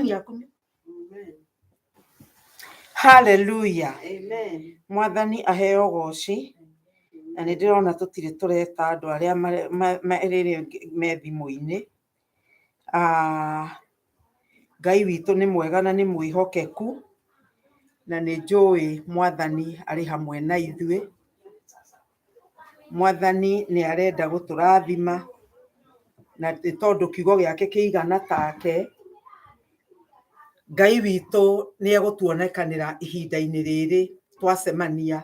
Mwathani akumio. Hallelujah. Amen. Mwathani aheo goci. Na nĩ ndĩrona tũtirĩ tũreta andũ arĩa rĩrĩ me thimũ-inĩ. Ah, Ngai witũ nĩ mwega na nĩ mwĩhokeku, na nĩ njũĩ Mwathani arĩ hamwe na ithuĩ. Mwathani nĩ arenda gũtũrathima, na nĩ tondũ kiugo gĩake kĩigana take, Ngai witũ nĩ egũtuonekanĩra ihinda-inĩ rĩrĩ twacemania.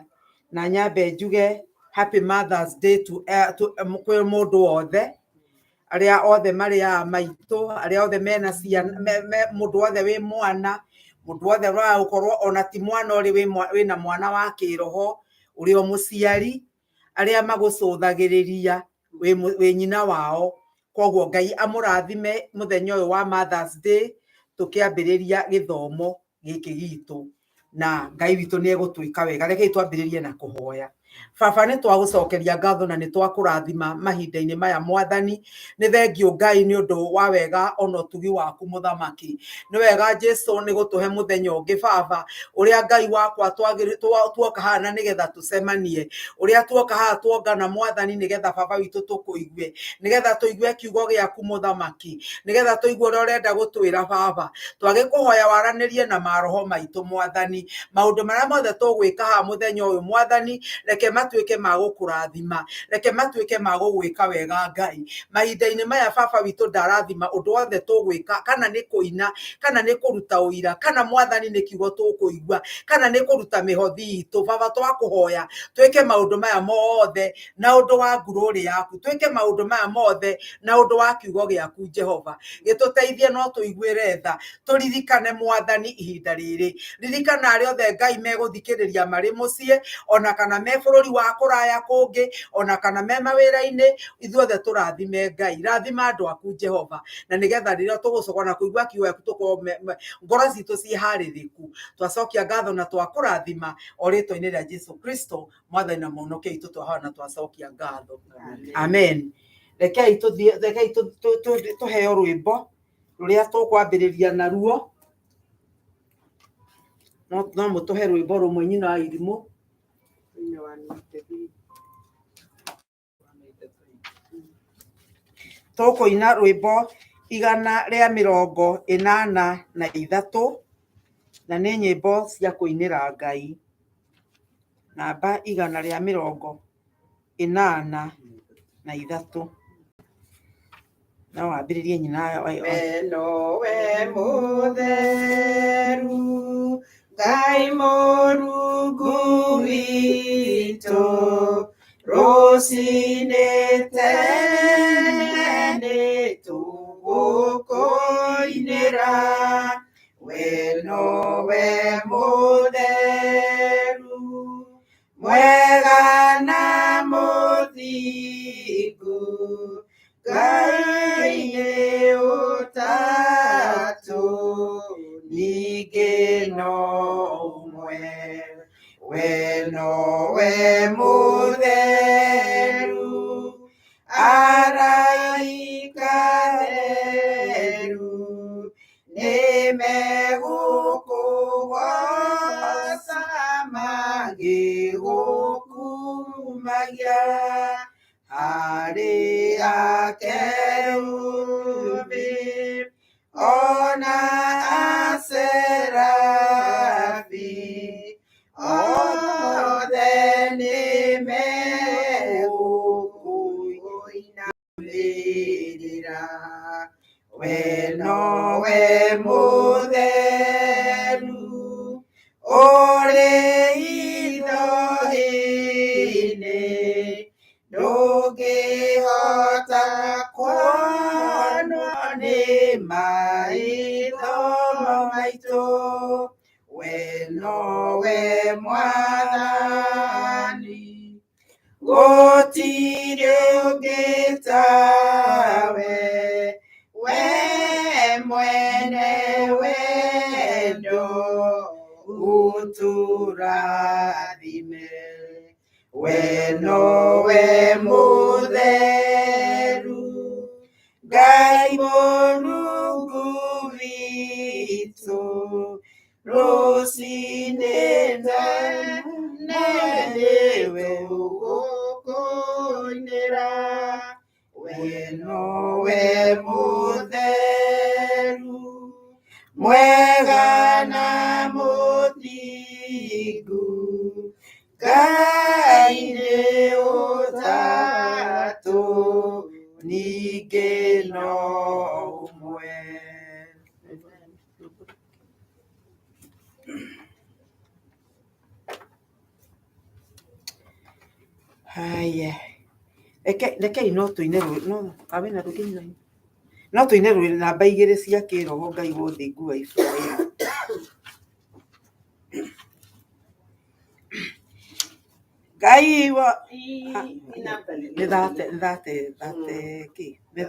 Na nyambe njuge happy Mother's Day to kwĩ mũndũ wothe, arĩa othe marĩ a maitũ, arĩa othe mena ciana, mũndũ wothe wĩ mwana, mũndũ wothe ũraga gũkorwo ona ti mwana ũrĩ wĩna mwana wa kĩroho, ũrĩ o mũciari, arĩa magũcũthagĩrĩria wĩ nyina wao. Koguo Ngai amũrathime mũthenya ũyũ wa Mother's Day tũkĩambĩrĩria gĩthomo gĩkĩ gitũ, na Ngai witũ nĩ egũtwĩka wega. Rekei twambĩrĩrie na kũhoya. Baba, nĩ twagũcokeria ngatho na nĩ twakũrathima mahinda-inĩ maya Mwathani. Nĩ thengiũ Ngai nĩ ũndũ wa wega ona ũtugi waku Mũthamaki. Nĩ wega Jesu nĩ gũtũhe mũthenya ũngĩ Baba, ũrĩa Ngai wakwa tuoka haha na nĩgetha tũcemanie, ũrĩa tuoka haha tuongana Mwathani nĩgetha Baba witũ tũkũigue, nĩgetha tũigue kiugo gĩaku Mũthamaki, nĩgetha tũigue ũrĩa ũrenda gũtwĩra Baba. Twagĩkũhoya waranĩrie na maroho maitũ Mwathani. Maũndũ marĩa mothe tũgwĩka haha mũthenya ũyũ Mwathani, reke matuĩke ma gũkũrathima, reke matuĩke ma gũgwĩka wega Ngai. Mahinda-inĩ maya Baba witũ ndarathima ũndũ wothe tũgwĩka, kana nĩ kũina, kana nĩ kũruta ũira, kana Mwathani nĩ kiugo tũkũigua, kana nĩ kũruta mĩhothi itũ. Baba twakũhoya twĩke maũndũ maya mothe na ũndũ wa ngurũrĩ yaku, twĩke maũndũ maya mothe na ũndũ wa kiugo gĩaku Jehova. Gĩtũteithie no tũiguĩre tha, tũririkane Mwathani ihinda rĩrĩ. Ririkana arĩa othe Ngai megũthikĩrĩria marĩ mũciĩ, ona kana me bũrũri wa kũraya kũngĩ, ona kana me mawĩra-inĩ, ithuothe tũrathime Ngai. Rathima andũ aku Jehova, na nĩgetha rĩrĩa tũgũcoka na kũigua kiugo gĩaku tũkorwo ngoro citũ ciĩharĩrĩku. Twacokia ngatho na twakũrathima o rĩtwa-inĩ rĩa Jesu Kristo, Mwathani na Mũhonokia witũ, twahoya na twacokia ngatho. Amen. Rekei tũthiĩ, rekei tũheo rwĩmbo rũrĩa tũkwambĩrĩria naruo. No mũtũhe rwĩmbo rũmwe nyina wa irimũ. Tũkũina rwĩmbo 183, na nĩ nyĩmbo cia kũinĩra Ngai. Namba 183. No wambĩrĩrie nyina wa We nowe mũtheru, Ngai Mũrungu witũ, rũcinĩ tene nĩtũgũkũinĩra. We nowe mũtheru, mwega na mũthingu, Ngai nĩ ũtatũ, ningĩ no ũmwe. We nowe mũtheru, araika theru, nĩ megũkũgooca magĩgũkumagia. Harĩ akerubi ona aserafi, othe nĩ megũkũinamĩrĩra. We nowe mũtheru, ũrĩ hitho-inĩ, ndũngĩhota kuonwo nĩ maitho maitũ. We nowe Mwathani, gũtirĩ ũngĩ tawe. We mwene wendo, ũtũrathime. We nowe mũtheru, Ngai Mũrungu witũ, Mwega na mũthingu, Ngai nĩ ũtatũ, ningĩ no ũmwe. Haya, rekei no tũine no kawe na rũngĩ no tũine rwĩ namba igĩrĩ cia kĩroho Ngai wa ũthingu wa Iburahĩmu. Ngai wa nĩ thate thate thate kĩ nĩ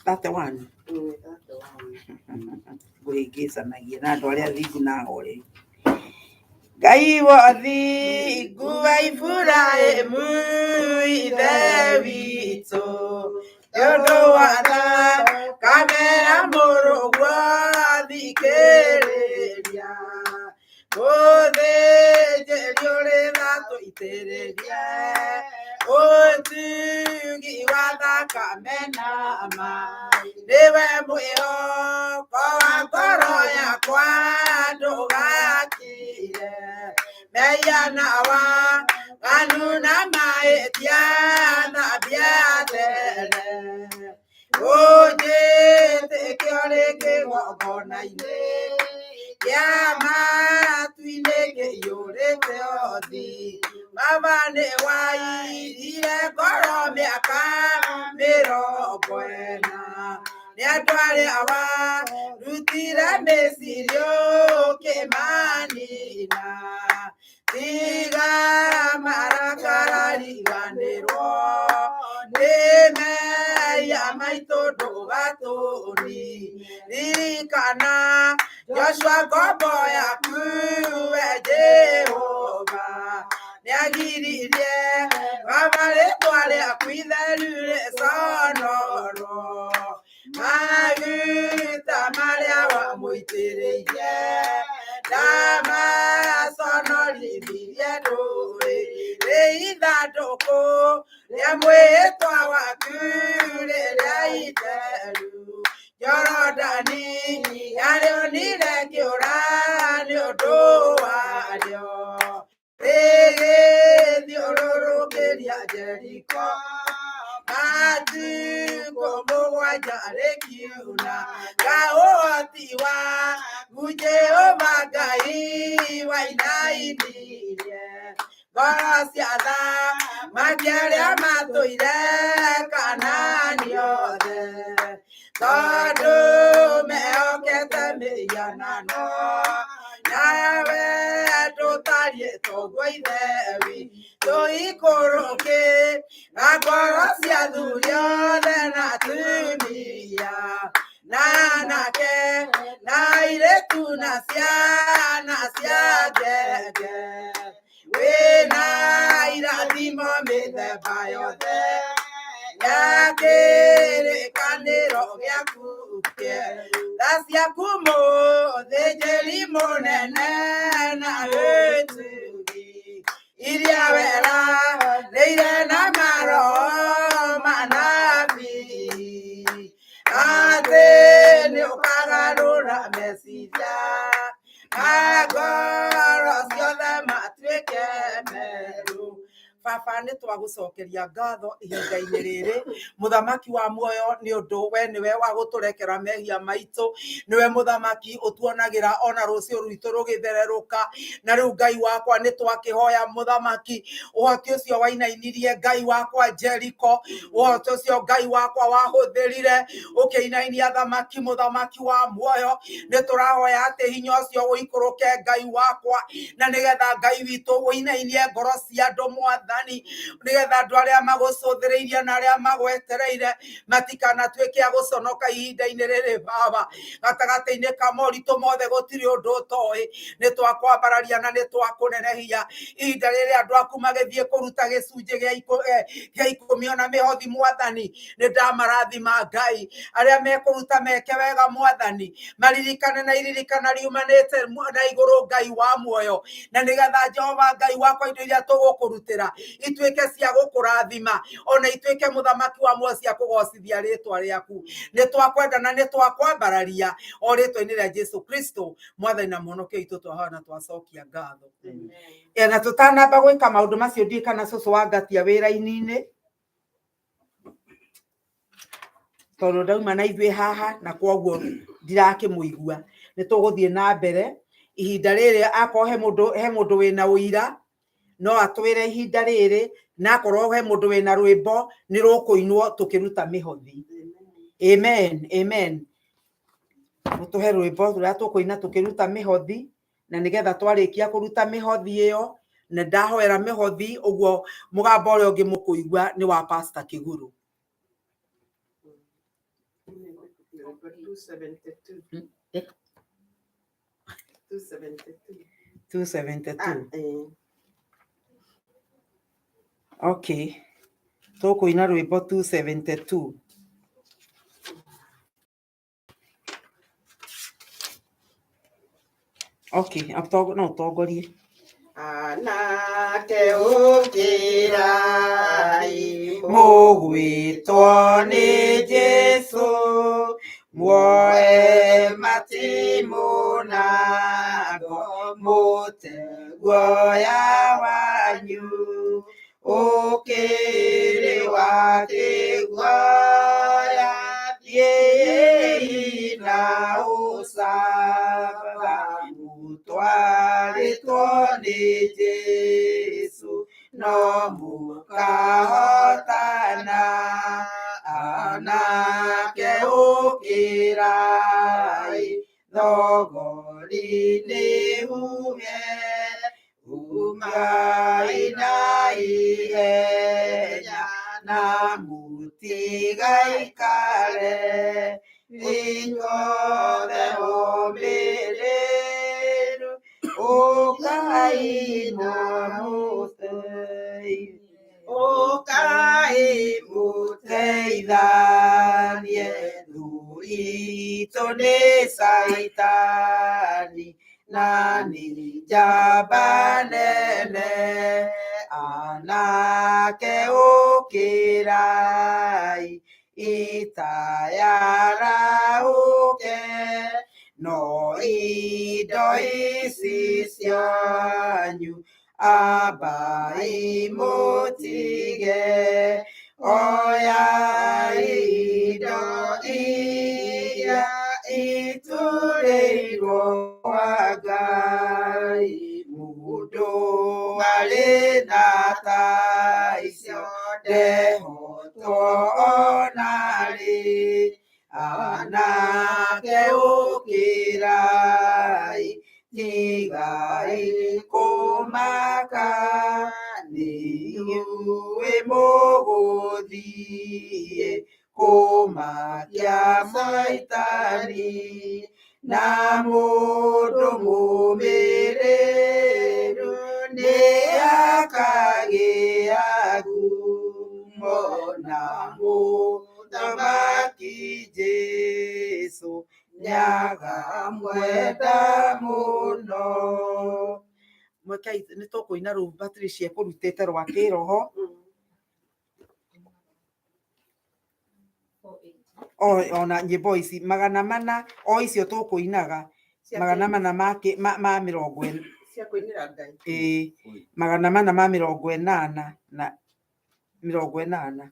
31 ngũhĩngĩcanagia na andũ arĩa athingu na ahoreri. Ngai wa ũthingu wa Iburahĩmu ithe witũ, nĩ ũndũ wa thakame ya mũrũguo thikĩrĩria, mũthĩnjĩri ũrĩ tha tũitĩrĩrie, ũtugi wa thakame na ma, nĩwe mwĩhoko wa ngoro yakwa ndũgakire, mehia na waganu na mahĩtia thambia tene, ũnjĩtĩke ũrĩ kĩgongona-inĩ kĩa matu-inĩ kĩiyũrĩte ũthi, Baba nĩ wairire ngoro mĩaka 40, nĩ andũ arĩa warutire Misiri ũkĩmanina, tiga marakara riganĩrwo nĩ mehia maitũ ndũgatũni, ririkana Joshua ngombo yaku we Jehova, nĩagiririe Baba rĩtwa rĩaku itheru rĩconorwo, maguta marĩa wamũitĩrĩirie ndamaconorithirie ndũrĩ, rĩ ithandũkũ rĩa mwĩhĩtwa waku rĩrĩa itheru, Jorodani yarĩonire kĩũra nĩ ũndũ warĩo, rĩgĩthiũrũrũkĩria Jeriko, matukũ mũgwanja rĩkiuna, ũhoti waku Jehova Ngai wainainirie ngoro cia athamaki arĩa matũire Kanaani othe, tondũ mehokete mĩhianano, nawe ndũtariĩ toguo ithe witũ ikũrũkĩ, na ngoro cia athuri othe na atumia, na anake na airĩtu na ciana cia ngenge, wĩna irathimo mĩthemba yothe ya kĩrĩkanĩro gĩaku kĩerũ, tha ciaku mũthĩnjĩri mũnene na ũtugi, iria weranĩire na maroho ma anabii, atĩ nĩũkagarũra meciria ma ngoro ciothe matuĩke merũ. Baba nĩ twagũcokeria ngatho ihinda-inĩ rĩrĩ, mũthamaki wa muoyo, nĩ ũndũ we nĩwe wa gũtũrekera mehia maitũ, nĩwe mũthamaki ũtuonagĩra ona rũciũ rwitũ rũgĩthererũka. Na rĩu Ngai wakwa nĩ twakĩhoya mũthamaki, ũhoti ũcio wainainirie Ngai wakwa Jeriko, ũhoti ũcio Ngai wakwa wahũthĩrire ũkĩinainia thamaki, mũthamaki wa muoyo, nĩ tũrahoya atĩ hinya ũcio ũikũrũke Ngai wakwa, na nĩgetha Ngai witũ ũinainie ngoro cia andũ mwathani, nĩgetha andũ arĩa magũcũthĩrĩirie na arĩa magwetereire matikanatuĩke a gũconoka ihinda-inĩ rĩrĩ Baba. Gatagatĩ-inĩ ka moritũ mothe gũtirĩ ũndũ ũtoĩ, nĩ twakwambararia na nĩ twakũnenehia ihinda rĩrĩ andũ aku magĩthiĩ kũruta gĩcunjĩ gĩa ikũmi ona mĩhothi mwathani, nĩ ndamarathima Ngai, arĩa mekũruta meke wega mwathani, maririkane na iririkana riumanĩte na igũrũ Ngai wa muoyo, na nĩgetha Jehova Ngai wakwa indo iria tũgũkũrutĩra Ituĩke cia gũkũrathima ona ituĩke mũthamaki wa muoyo cia kũgocithia rĩtwa rĩaku. Nĩ twakwenda na nĩ twakwambararia o rĩtwa-inĩ rĩa Jesu Kristo mwathani na mũhonokia witũ, twahoya na twacokia ngatho. Na tũtanamba gwĩka maũndũ macio, ndiũĩ kana cũcũ wa ngatia wĩra-inĩ, tondũ ndauma na ithuĩ haha na kwoguo ndirakĩmũigua. Nĩ tũgũthiĩ na mbere ihinda rĩrĩ. Akorwo he mũndũ wĩna ũira, no atwĩre ihinda rĩrĩ, na akorwo he mũndũ wĩna rwĩmbo, nĩ rũkũinwo tũkĩruta mĩhothi. Amen, amen. Mũtũhe rwĩmbo rũrĩa tũkũina tũkĩruta mĩhothi, na nĩgetha twarĩkia kũruta mĩhothi ĩyo na ndahoera mĩhothi ũguo, mũgambo ũrĩa ũngĩ mũkũigua nĩ wa Pastor Kĩguru. 272. 272. 272. Ah, eh. Okay, tũkũina rwĩmbo 272. Okay, no ũtongorie. Anake ũkĩrai, mũgwĩtwo nĩ Jesũ, muoe matimũ na ngo, mũte guoya wanyu ũkĩrĩ wa kĩguoya, thiĩi na ũcamba, mũtwarĩtwo nĩ Jesũ, no mũkahotana. Anake ũkĩrai, thogori nĩ huhe, umai na ihenya na mũtigaikare, inyuothe ũmĩrĩru, ũkai na mũteithie, ũkai mũteithanie, thũ itũ nĩ Caitani na nĩ njamba nene. Anake ũkĩrai, ita yarahũke, no indo ici cianyu ambai mũtige, oyai indo iria iturĩirwo kwa Ngai. Mũndũ arĩ na ta icio ndehotwo ona rĩ. Anake ũkĩrai, tigai kũmaka, nĩ inyuĩ mũgũthiĩ kũmakia Caitani, na mũndũ mũmĩrĩru nĩ akagĩa ngumo, na mũthamaki Jesũ nĩakamwenda mũno. Mweke nĩ tũkũina rũu Patricia ekũrutĩte rwa kĩroho. Ona nyĩmbo ici 400, o icio tũkũinaga 400 ma mĩrongo Cia kũinĩra Ngai. Ĩĩ, 480 na 80.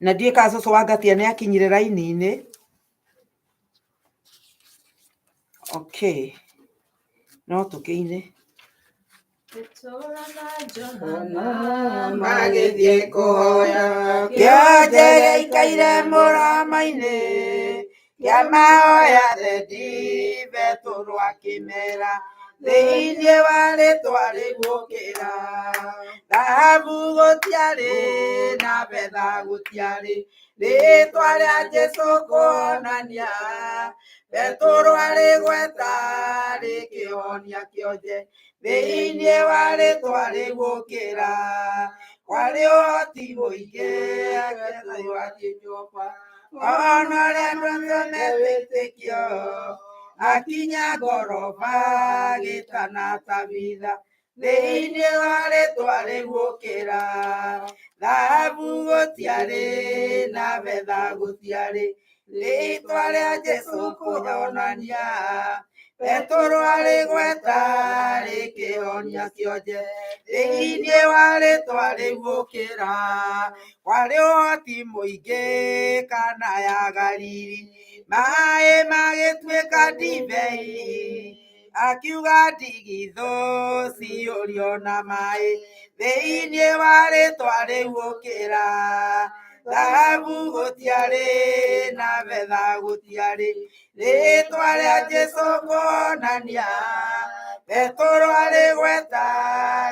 Na ndiũĩ kana cũcũ wa Ngatia nĩ akinyire raini-inĩ. Okay, no tũkĩine. Petero na Johana Magĩthiĩ kũhoya. Kĩonje gĩikaire mũrama-inĩ kĩa mahoya, thendi Betũrũ akĩmera, thĩinĩ wa rĩtwa rĩgũkĩra thahabu gũtiarĩ na betha gũtiarĩ, rĩtwa rĩa Jesũ kũhonania. Betũrũ arĩgweta rĩkĩhonia kĩonje, thĩinĩ wa rĩtwa rĩgũkĩra kwarĩ ũhoti mũingĩ. Petũrũ akĩnyua ona ũrĩa andũ metĩkio Akinya ngoroba gĩtana Tabitha thĩinĩ wa rĩtwa rĩu gũkĩra thahabu gũtiarĩ na betha gũtiarĩ rĩtwa rĩa Jesũ kũhonania Petũrũ arĩgweta rĩkĩhonia kĩonje thĩinĩ wa rĩtwa rĩu gũkĩra kwarĩ ũhoti mũingĩ kana ya Galili maĩ magĩtuĩka ndibei akiuga ndigithũ ciyũrio na maĩ thĩinĩ wa rĩtwa rĩu gũkĩra thahabu gũtiarĩ na betha gũtiarĩ rĩtwa rĩa Jesũ kuonania Petũrũ arĩgweta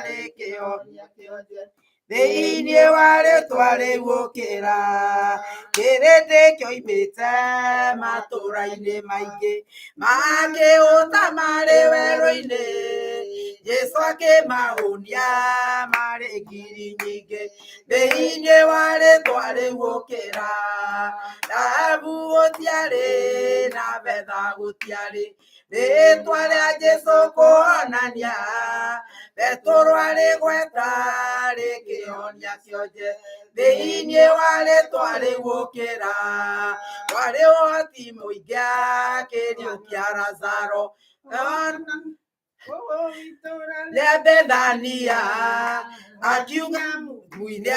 rĩkĩhonia kĩonje thĩinĩ wa rĩtwa rĩu gũkĩra kĩrĩndĩ kĩoimĩte matũũra-inĩ maingĩ makĩhũta marĩ werũ-inĩ Jesũ akĩmahũnia marĩ ngiri nyingĩ thĩinĩ wa rĩtwa rĩu gũkĩra thahabu gũtiarĩ na betha gũtiarĩ rĩtwa rĩa Jesũ kũhonania Petũrũ arĩgweta rĩkĩhonia kĩonje thĩinĩ wa rĩtwa rĩu gũkĩra kwarĩ ũhoti mũingĩ akĩriũkia Lazaro rĩa Bethania akiuga mũinĩ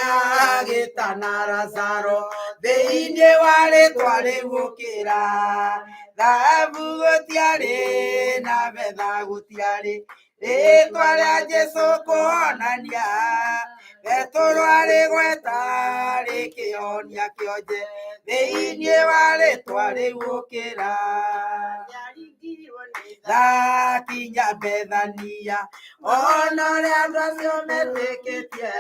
agĩtana Lazaro thĩinĩ wa rĩtwa rĩu gũkĩra thahabu gũtiarĩ na betha gũtiarĩ rĩtwa rĩa Jesũ kũhonania Petũrũ arĩgweta rĩkĩhonia kĩonje thĩinĩ wa rĩtwa rĩu gũkĩra thakinya Bethania ona ũrĩa andũ acio metĩkĩtie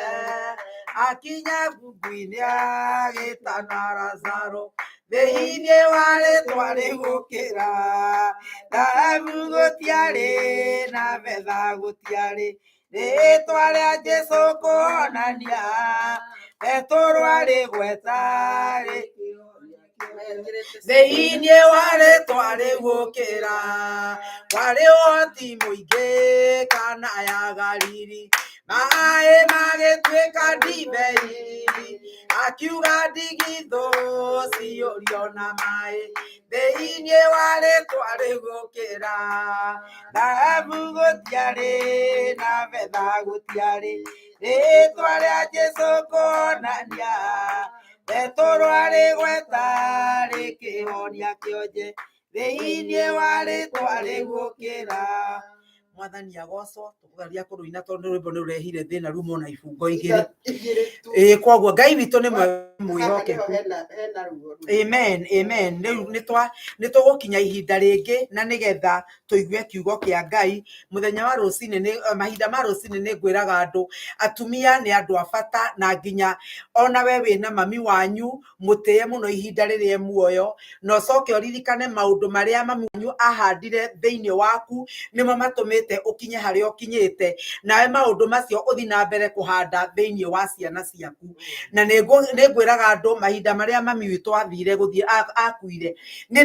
akinya ngungu-inĩ agĩtana Lazaro thĩinĩ wa rĩtwa rĩu gũkĩra thahabu gũtiarĩ na betha gũtiarĩ rĩtwa rĩa Jesũ kũhonania Petũrũ arĩgweta thĩinĩ wa rĩtwa rĩu gũkĩra kwarĩ ũhoti mũingĩ kana ya Galili maĩ magĩtuĩka ndibei akiuga ndigithũ ciyũrio na maĩ thĩinĩ wa rĩtwa rĩu gũkĩra thahabu gũtiarĩ na betha gũtiarĩ rĩtwa rĩa Jesũ kũhonania Petũrũ arĩgweta rĩkĩhonia kĩonje thĩinĩ wa rĩtwa rĩu gũkĩra mwathani agocwo tũkũgeria kũrũina tondũ rwĩmbo nĩ rũrehire thĩna ruma ona ibungo igĩrĩ ĩĩ koguo Ngai witũ nĩ mwĩhokeku. Amen, amen. Rĩu nĩ tũgũkinya ihinda rĩngĩ na nĩgetha tũigue kiugo kĩa Ngai mũthenya wa rũcinĩ nĩ mahinda ma rũcinĩ nĩ ngwĩraga andũ atumia nĩ andũ a bata na nginya ona we wĩna mami wanyu mũtĩe mũno ihinda rĩrĩa e muoyo na ũcoke ũririkane maũndũ marĩa mami wanyu ahandire thĩinĩ waku nĩmo matũmĩte ũkinye harĩa ũkinyĩte nawe maũndũ macio ũthiĩ na mbere kũhanda thĩinĩ wa ciana ciaku na nĩ ngwĩraga andũ mahinda marĩa mami witũ athire gũthiĩ akuire nĩ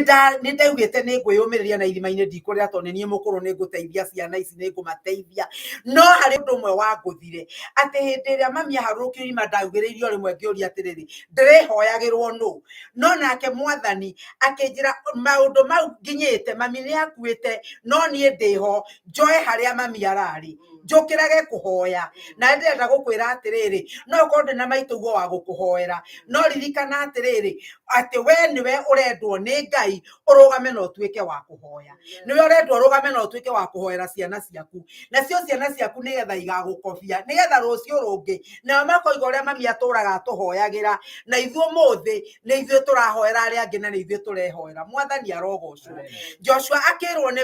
ndaugĩte nĩ ngwĩyũmĩrĩria na irima-inĩ ndikũrĩra tondũ nĩ niĩ mũkũrũ nĩ ngũteithia ciana ici nĩ ngũmateithia no harĩ ũndũ ũmwe wangũthire atĩ hĩndĩ ĩrĩa mami aharũrũkio irima ndaugĩrĩirio rĩmwe ngĩũria atĩrĩrĩ ndĩrĩhoyagĩrwo nũ no nake mwathani akĩnjĩra maũndũ mau nginyĩte mami nĩ akuĩte no niĩ ndĩho njoe harĩa mami ararĩ njũkĩrage kũhoya na ndĩrenda gũkwĩra atĩrĩrĩ no ũkorwo ndĩ na maitũguo wa gũkũhoera no ririkana atĩrĩrĩ atĩ we nĩwe ũrendwo nĩ Ngai ũrũgame na ũtuĩke wa kũhoya nĩwe ũrendwo ũrũgame na ũtuĩke wa kũhoera ciana ciaku nacio ciana ciaku nĩgetha igagũkobia nĩgetha rũciũ rũngĩ nao makoiga ũrĩa mami atũraga atũhoyagĩra na ithuĩ ũmũthĩ nĩ ithuĩ tũrahoera arĩa angĩ na nĩ ithuĩ tũrehoera mwathani arogocwo Joshua akĩrwo nĩ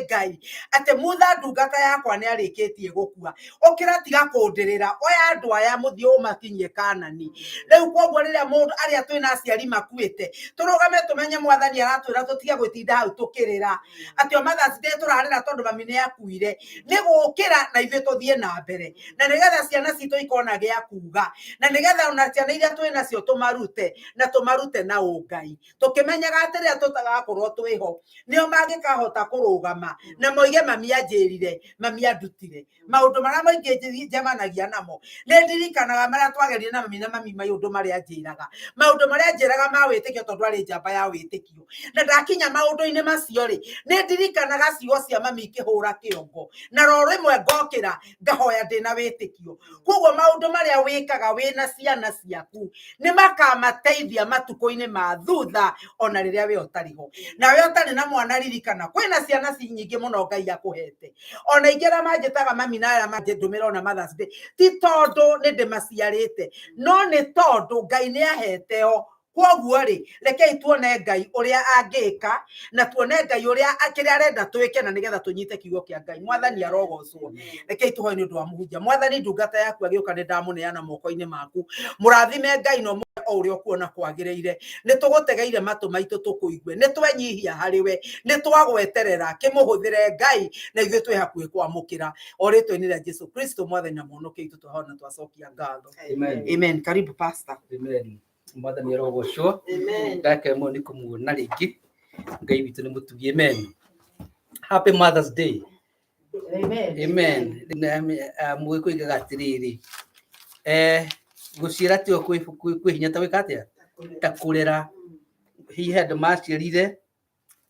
Ngai atĩ Mutha ndungata yakwa nĩ arĩkĩtie gũkua, ũkĩra tiga kũndĩrĩra, oya andũ aya mũthiĩ ũmakinyie Kanani. Rĩu koguo rĩrĩa mũndũ arĩa twĩna aciari makuĩte, tũrũgame tũmenye mwathani aratwĩra tũtige gwĩtinda hau tũkĩrĩra atĩ o Mother's Day tũrarĩra tondũ mami nĩ akuire. Nĩ gũkĩra na ithuĩ tũthiĩ na mbere, na nĩgetha ciana citũ ikona gĩa kuga, na nĩgetha ona ciana iria twĩ nacio tũmarute na tũmarute na ũngai, tũkĩmenyaga atĩ rĩrĩa tũtagakorwo twĩho nĩo mangĩkahota kũrũgama na moige mami anjĩrire, mami andutire. Maũndũ marĩa maingĩ njemanagia namo nĩ ndirikanaga marĩa twagerire na mami, na mami maũndũ marĩa anjĩraga, maũndũ marĩa anjĩraga ma wĩtĩkio, tondũ arĩ njamba ya wĩtĩkio. Na ndakinya maũndũ-inĩ macio rĩ, nĩ ndirikanaga ciugo cia mami ikĩhũra kĩongo, na ro rĩmwe ngokĩra ngahoya ndĩna wĩtĩkio. Koguo maũndũ marĩa wĩkaga wĩna ciana ciaku nĩ makamateithia matukũ-inĩ ma thutha, ona rĩrĩa we ũtarĩ ho. Na we ũtarĩ na mwana, ririkana kwĩna ciana nyingĩ mũno Ngai akũhete. Ona ingĩ arĩa manjĩtaga mami na arĩa manjĩndũmĩra ona Mother's Day, ti tondũ nĩ ndĩmaciarĩte, no nĩ tondũ Ngai nĩ ahete o. Koguo rĩ, rekei tuone Ngai ũrĩa angĩka, na tuone Ngai ũrĩa kĩrĩa arenda twĩke, na nĩgetha tũnyite kiugo kĩa Ngai. Mwathani arogocwo. Rekei tũhoe nĩ ũndũ wa mũhunjia. Mwathani, ndungata yaku agĩũka nĩ ndamũneana moko-inĩ maku. Mũrathime Ngai na ũmũhe o ũrĩa ũkuona kwagĩrĩire. Nĩ tũgũtegeire matũ maitũ tũkũigue, nĩ twenyihia harĩ we, nĩ twagweterera, kĩmũhũthĩre Ngai, na ithuĩ twĩ hakuhĩ kwamũkĩra. O rĩtwa-inĩ rĩa Jesu Kristo mwathani na mũhonokia witũ, twahoya na twacokia ngatho. Amen. Amen. Karibu pastor. Amen. Mwathani arogocwo. Amen. Ndakena mũno nĩ kũmuona rĩngĩ. Ngai witũ nĩ mũtugi. Amen. Happy Mother's Day. Amen. Amen. Mũgĩkũyũ oigaga atĩrĩrĩ, gũciara tiho kwĩ hinya ta gwĩka atĩa? Ta kũrera. Hihi he andũ maciarire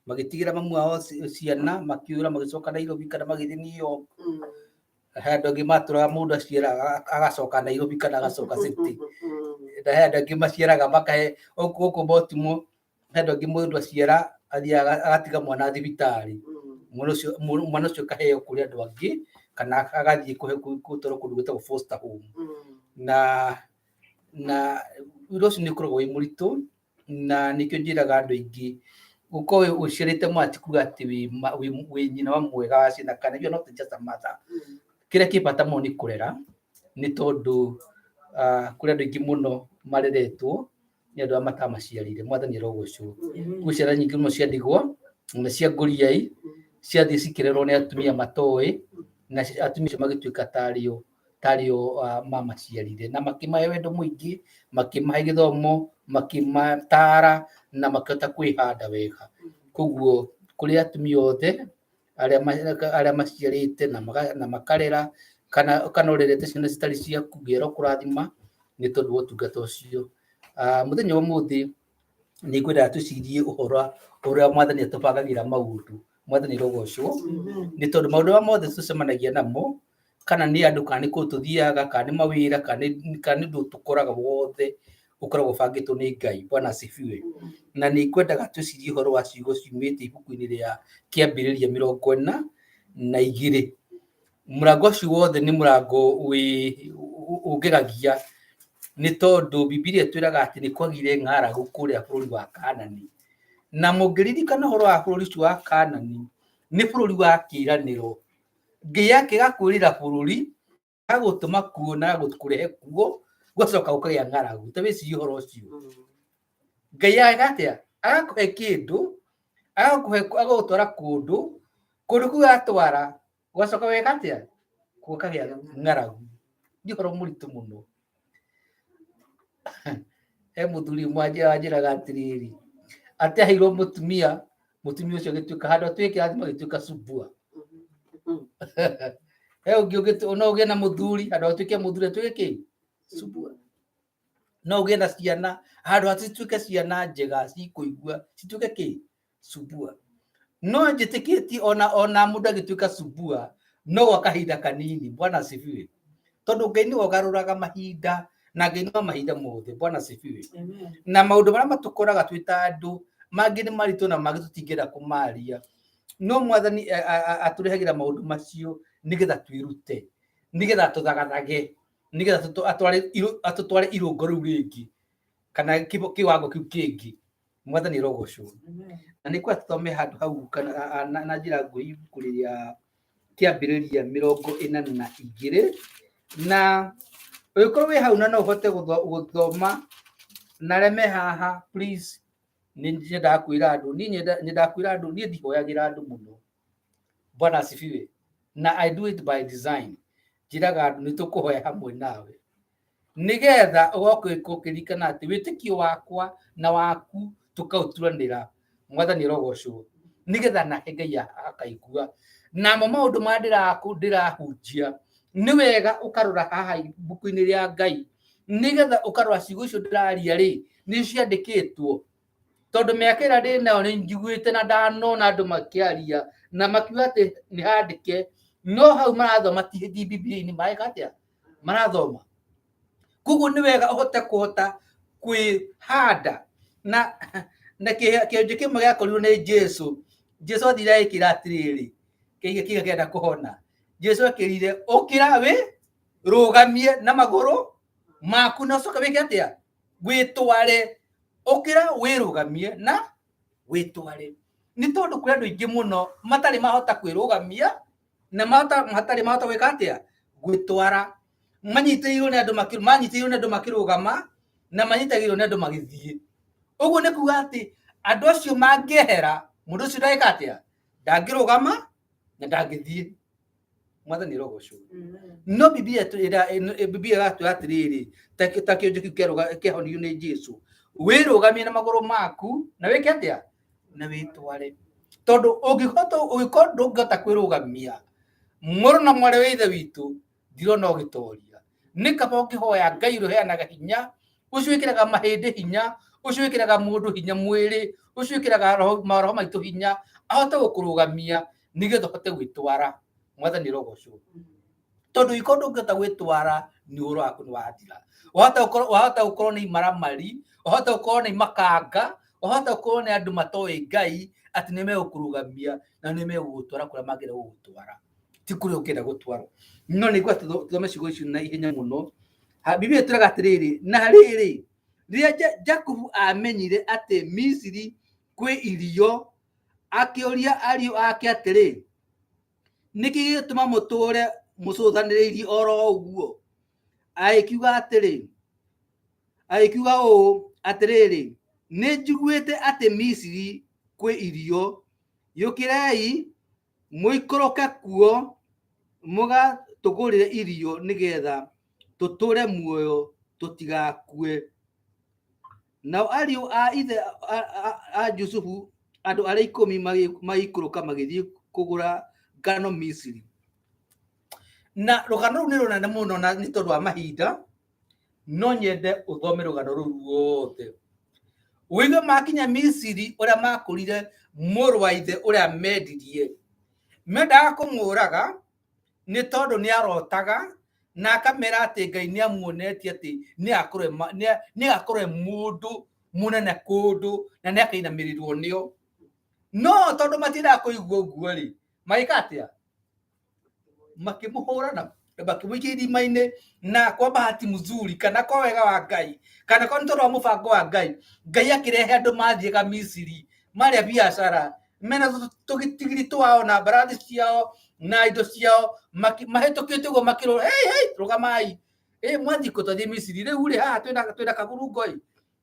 magĩtigĩra mamu ao ciana, makiũra magĩcoka Nairobi kana magĩthiĩ New York. He andũ angĩ matũraga mũndũ aciara agacoka Nairobi kana agacoka city. Na he andũ angĩ maciaraga makahe gũkũ Baltimore, he andũ angĩ mũndũ aciara athiaga agatiga mwana thibitarĩ, mwana ũcio akaheo kũrĩ andũ angĩ kana agathiĩ gũtwarwo kũndũ gwĩtagwo foster home. Na wĩra ũcio nĩ ũkoragwo wĩ mũritũ, na nĩkĩo njĩraga andũ aingĩ gũkorwo ũciarĩte mwana ti kuga atĩ wĩ nyina wa mwega wa ciana, kana you are not just a mother. Kĩrĩa kĩ bata mũno nĩ kũrera, nĩ tondũ kũrĩ andũ aingĩ mũno mareretwo nĩ andũ arĩa matamaciarire. Mwathani arogocwo. Kwĩ ciana nyingĩ mũno cia ndigwa na cia ngũriai ciathiĩ cikĩrerwo nĩ atumia matoĩ, na atumia acio magĩtuĩka tarĩo mamaciarire, na makĩmahe wendo mũingĩ, makĩmahe gĩthomo, makĩmatara na makĩhota kwĩhanda wega. Koguo kũrĩ atumia othe arĩa maciarĩte na makarera, kana ũrerete ciana citarĩ ciaku, Ngai arokũrathima nĩ tondũ wa ũtungata ũcio. Mũthenya wa ũmũthĩ nĩ ngwendaga tũcirie ũhoro ũrĩa mwathani atũbangagĩra maũndũ. Mwathani arogocwo. Nĩ tondũ maũndũ marĩa mothe tũcemanagia namo, kana nĩ andũ, kana nĩ kũndũ tũthiaga, kana nĩ mawĩra, kana nĩ ũndũ tũkoraga wothe ũkoragwo ũbangĩtwo nĩ Ngai. Bwana asifiwe. Na nĩ ngwendaga tũcirie ũhoro wa ciugo ciumĩte ibuku-inĩ rĩa Kĩambĩrĩria 42. Mũrango ũcio wothe nĩ mũrango ũngegagia, nĩ tondũ Bibilia ĩtwĩraga atĩ nĩ kwagire ng'aragu kũrĩa bũrũri wa Kanani. Na mũngĩririkana ũhoro wa bũrũri ũcio wa Kanani, nĩ bũrũri wa kĩĩranĩro. Ngai akĩgakwĩrĩra bũrũri, agũtũma kuo na agũkũrehe kuo, gũgacoka gũkagĩa ng'aragu. Ta wĩcirie ũhoro ũcio. Ngai ageka atĩa? Agakũhe kĩndũ, agagũtwara kũndũ, kũndũ kũu atwara, gũgacoka gweka atĩa? Gũkagĩa ng'aragu. Nĩ ũhoro mũritũ mũno. He mũthuri ũmwe anjĩraga atĩrĩrĩ, atĩ aheirwo mũtumia, mũtumia ũcio agĩtuĩka handũ atuĩke kĩrathimo agĩtuĩka subua. He ũngĩ no ũgĩe na mũthuri, handũ atuĩke mũthuri atuĩke kĩ? Subua. No ũgĩe na ciana, handũ hacituĩke ciana njega cikũigua, cituĩke kĩ? Subua. No njĩtĩkĩtie ona mũndũ agĩtuĩka subua no gwa kahinda kanini. Bwana asifiwe. Tondũ Ngai nĩwe ũgarũraga mahinda, na Ngai no mahinda mothe. Bwana asifiwe. Na maũndũ marĩa matũkoraga twĩ ta andũ, mangĩ nĩ maritũ na mangĩ tũtingĩenda kũmaria. No mwathani atũrehagĩra maũndũ macio nĩgetha twĩrute, nĩgetha tũthagathage, nĩgetha atũtware irũngo rĩu rĩngĩ kana kĩwango kĩu kĩngĩ. Mwathani arogocwo. Na nĩ kwa tũthome handũ hau kana na njĩra nguhĩ ibuku rĩrĩa Kĩambĩrĩria 42, na ũngĩkorwo wĩ hau na no ũhote gũthoma na arĩa me haha, please, nĩ nyendaga kwĩra andũ, niĩ nyendaga kwĩra andũ, niĩ ndihoyagĩra andũ mũno. Bwana asifiwe. Na I do it by design. Njĩraga andũ nĩ tũkũhoya hamwe nawe nĩgetha ũgoka ũkĩririkana atĩ wĩtĩkio wakwa na waku tũkaũturanĩra. Mwathani arogocwo, nĩgetha nake Ngai akaigua namo maũndũ marĩa ndĩrahunjia. Nĩ wega ũkarora haha ibuku-inĩ rĩa Ngai, nĩgetha ũkarora ciugo icio ndĩraria rĩ, nĩ ciandĩkĩtwo, tondũ mĩaka ĩrĩa ndĩ nayo nĩ njiguĩte na ndanona andũ makĩaria na makiuga atĩ nĩ handĩke, no hau marathoma ti Bibilia-inĩ, mareka atĩa? Marathoma. Koguo nĩ wega ũhote kũhota kwĩhanda na kĩhunjio kĩmwe gĩakorirwo nĩ Jesu. Jesu athire agĩkĩra atĩrĩrĩ, kĩiga kĩga kĩenda kũhona. Jesu akĩrire, ũkĩra wĩ rũgamie na magũrũ maku, na ũcoke wĩke atĩa? Wĩtware. Ũkĩra wĩrũgamie na wĩtware, nĩ tondũ kũrĩ andũ aingĩ mũno matarĩ mahota kwĩrũgamia na matarĩ mahota gwĩka atĩa? Gwĩtwara. Manyitĩrĩirwo nĩ andũ manyitĩrĩirwo nĩ andũ makĩrũgama na manyitagĩrĩrwo nĩ andũ magĩthiĩ. Ũguo nĩ kuga atĩ andũ acio mangĩehera, mũndũ ũcio ndangĩka atĩa? Ndangĩrũgama na ndangĩthiĩ. Mwathani rogocwo. No Biblia Biblia ĩratwĩra atĩrĩrĩ, ta kĩonjo kĩu kĩahonirio nĩ Jesu, wĩrũgamie na magũrũ maku na wĩke atĩa? Na wĩtware. Tondũ ũngĩhota, ũngĩkorwo ndũngĩhota kwĩrũgamia, mũrũ na mwarĩ wa ithe witũ, ndirona ũgĩtoria. Nĩ kaba ũngĩhoya Ngai ũrĩa ũheanaga hinya, ũcio wĩkĩraga mahĩndĩ hinya, ũcio wĩkĩraga mũndũ hinya mwĩrĩ, ũcio wĩkĩraga maroho maitũ hinya, ahote gũkũrũgamia nĩgetha ũhote gwĩtwara. Mwathani rogocwo. Tondũ iko ndũngĩhota gwĩtwara, nĩ ũhoro waku nĩ wathira. Wahota gũkorwo nĩ imaramari, wahota gũkorwo nĩ makanga, wahota gũkorwo nĩ andũ matoĩ Ngai atĩ nĩ megũkũrũgamia na nĩ megũgũtwara kũrĩa mangĩenda gũgũtwara, ti kũrĩa ũngĩenda gũtwarwo. No nĩ ngwenda tũthome ciugo icio na ihenya mũno. Biblia ĩtwĩraga atĩrĩrĩ, na rĩrĩ, rĩrĩa Jakubu amenyire atĩ Misiri kwĩ irio, akĩũria ariũ ake atĩrĩ, nĩkĩ gĩgũtũma mũtũũre mũcũthanĩrĩirie oro ũguo? Agĩkiuga atĩrĩ, agĩkiuga ũũ, atĩrĩrĩ, nĩ njiguĩte atĩ Misiri kwĩ irio, yũkĩrei mũikũrũke kuo mũgatũgũrĩre irio, nĩgetha tũtũũre muoyo tũtigakue. Nao ariũ a ithe a Jusufu andũ arĩa 10 magĩikũrũka magĩthiĩ kũgũra ngano Misiri. Na rũgano rũu nĩ rũnene mũno, na nĩ tondũ wa mahinda no nyende ũthome rũgano rũu ruothe, ũigue makinya Misiri ũrĩa makũrire mũrũ wa ithe ũrĩa mendirie. Mendaga kũmũraga nĩ tondũ nĩ arotaga na akamera atĩ Ngai nĩ amuonetie atĩ nĩ agakorwo e mũndũ mũnene kũndũ na nĩ akainamĩrĩrwo nĩo. No tondũ matiendaga kũigua ũguo rĩ, magĩka atĩa? Makĩmũhũra na makĩmũikia irima-inĩ. Na kwa bahati mzuri, kana kwa wega wa Ngai, kana kwa nĩ tondũ wa mũbango wa Ngai, Ngai akĩrehe andũ mathiĩga Misiri marĩa biacara mena tũgitigiri twao na mbarathi ciao na indo ciao, mahĩtũkĩte ũguo makĩrwo, hey, hey, rũgamai, ĩ mwathiĩ kũ? Twathiĩ Misiri. Rĩu rĩ, haha twĩna kaburungo ĩ,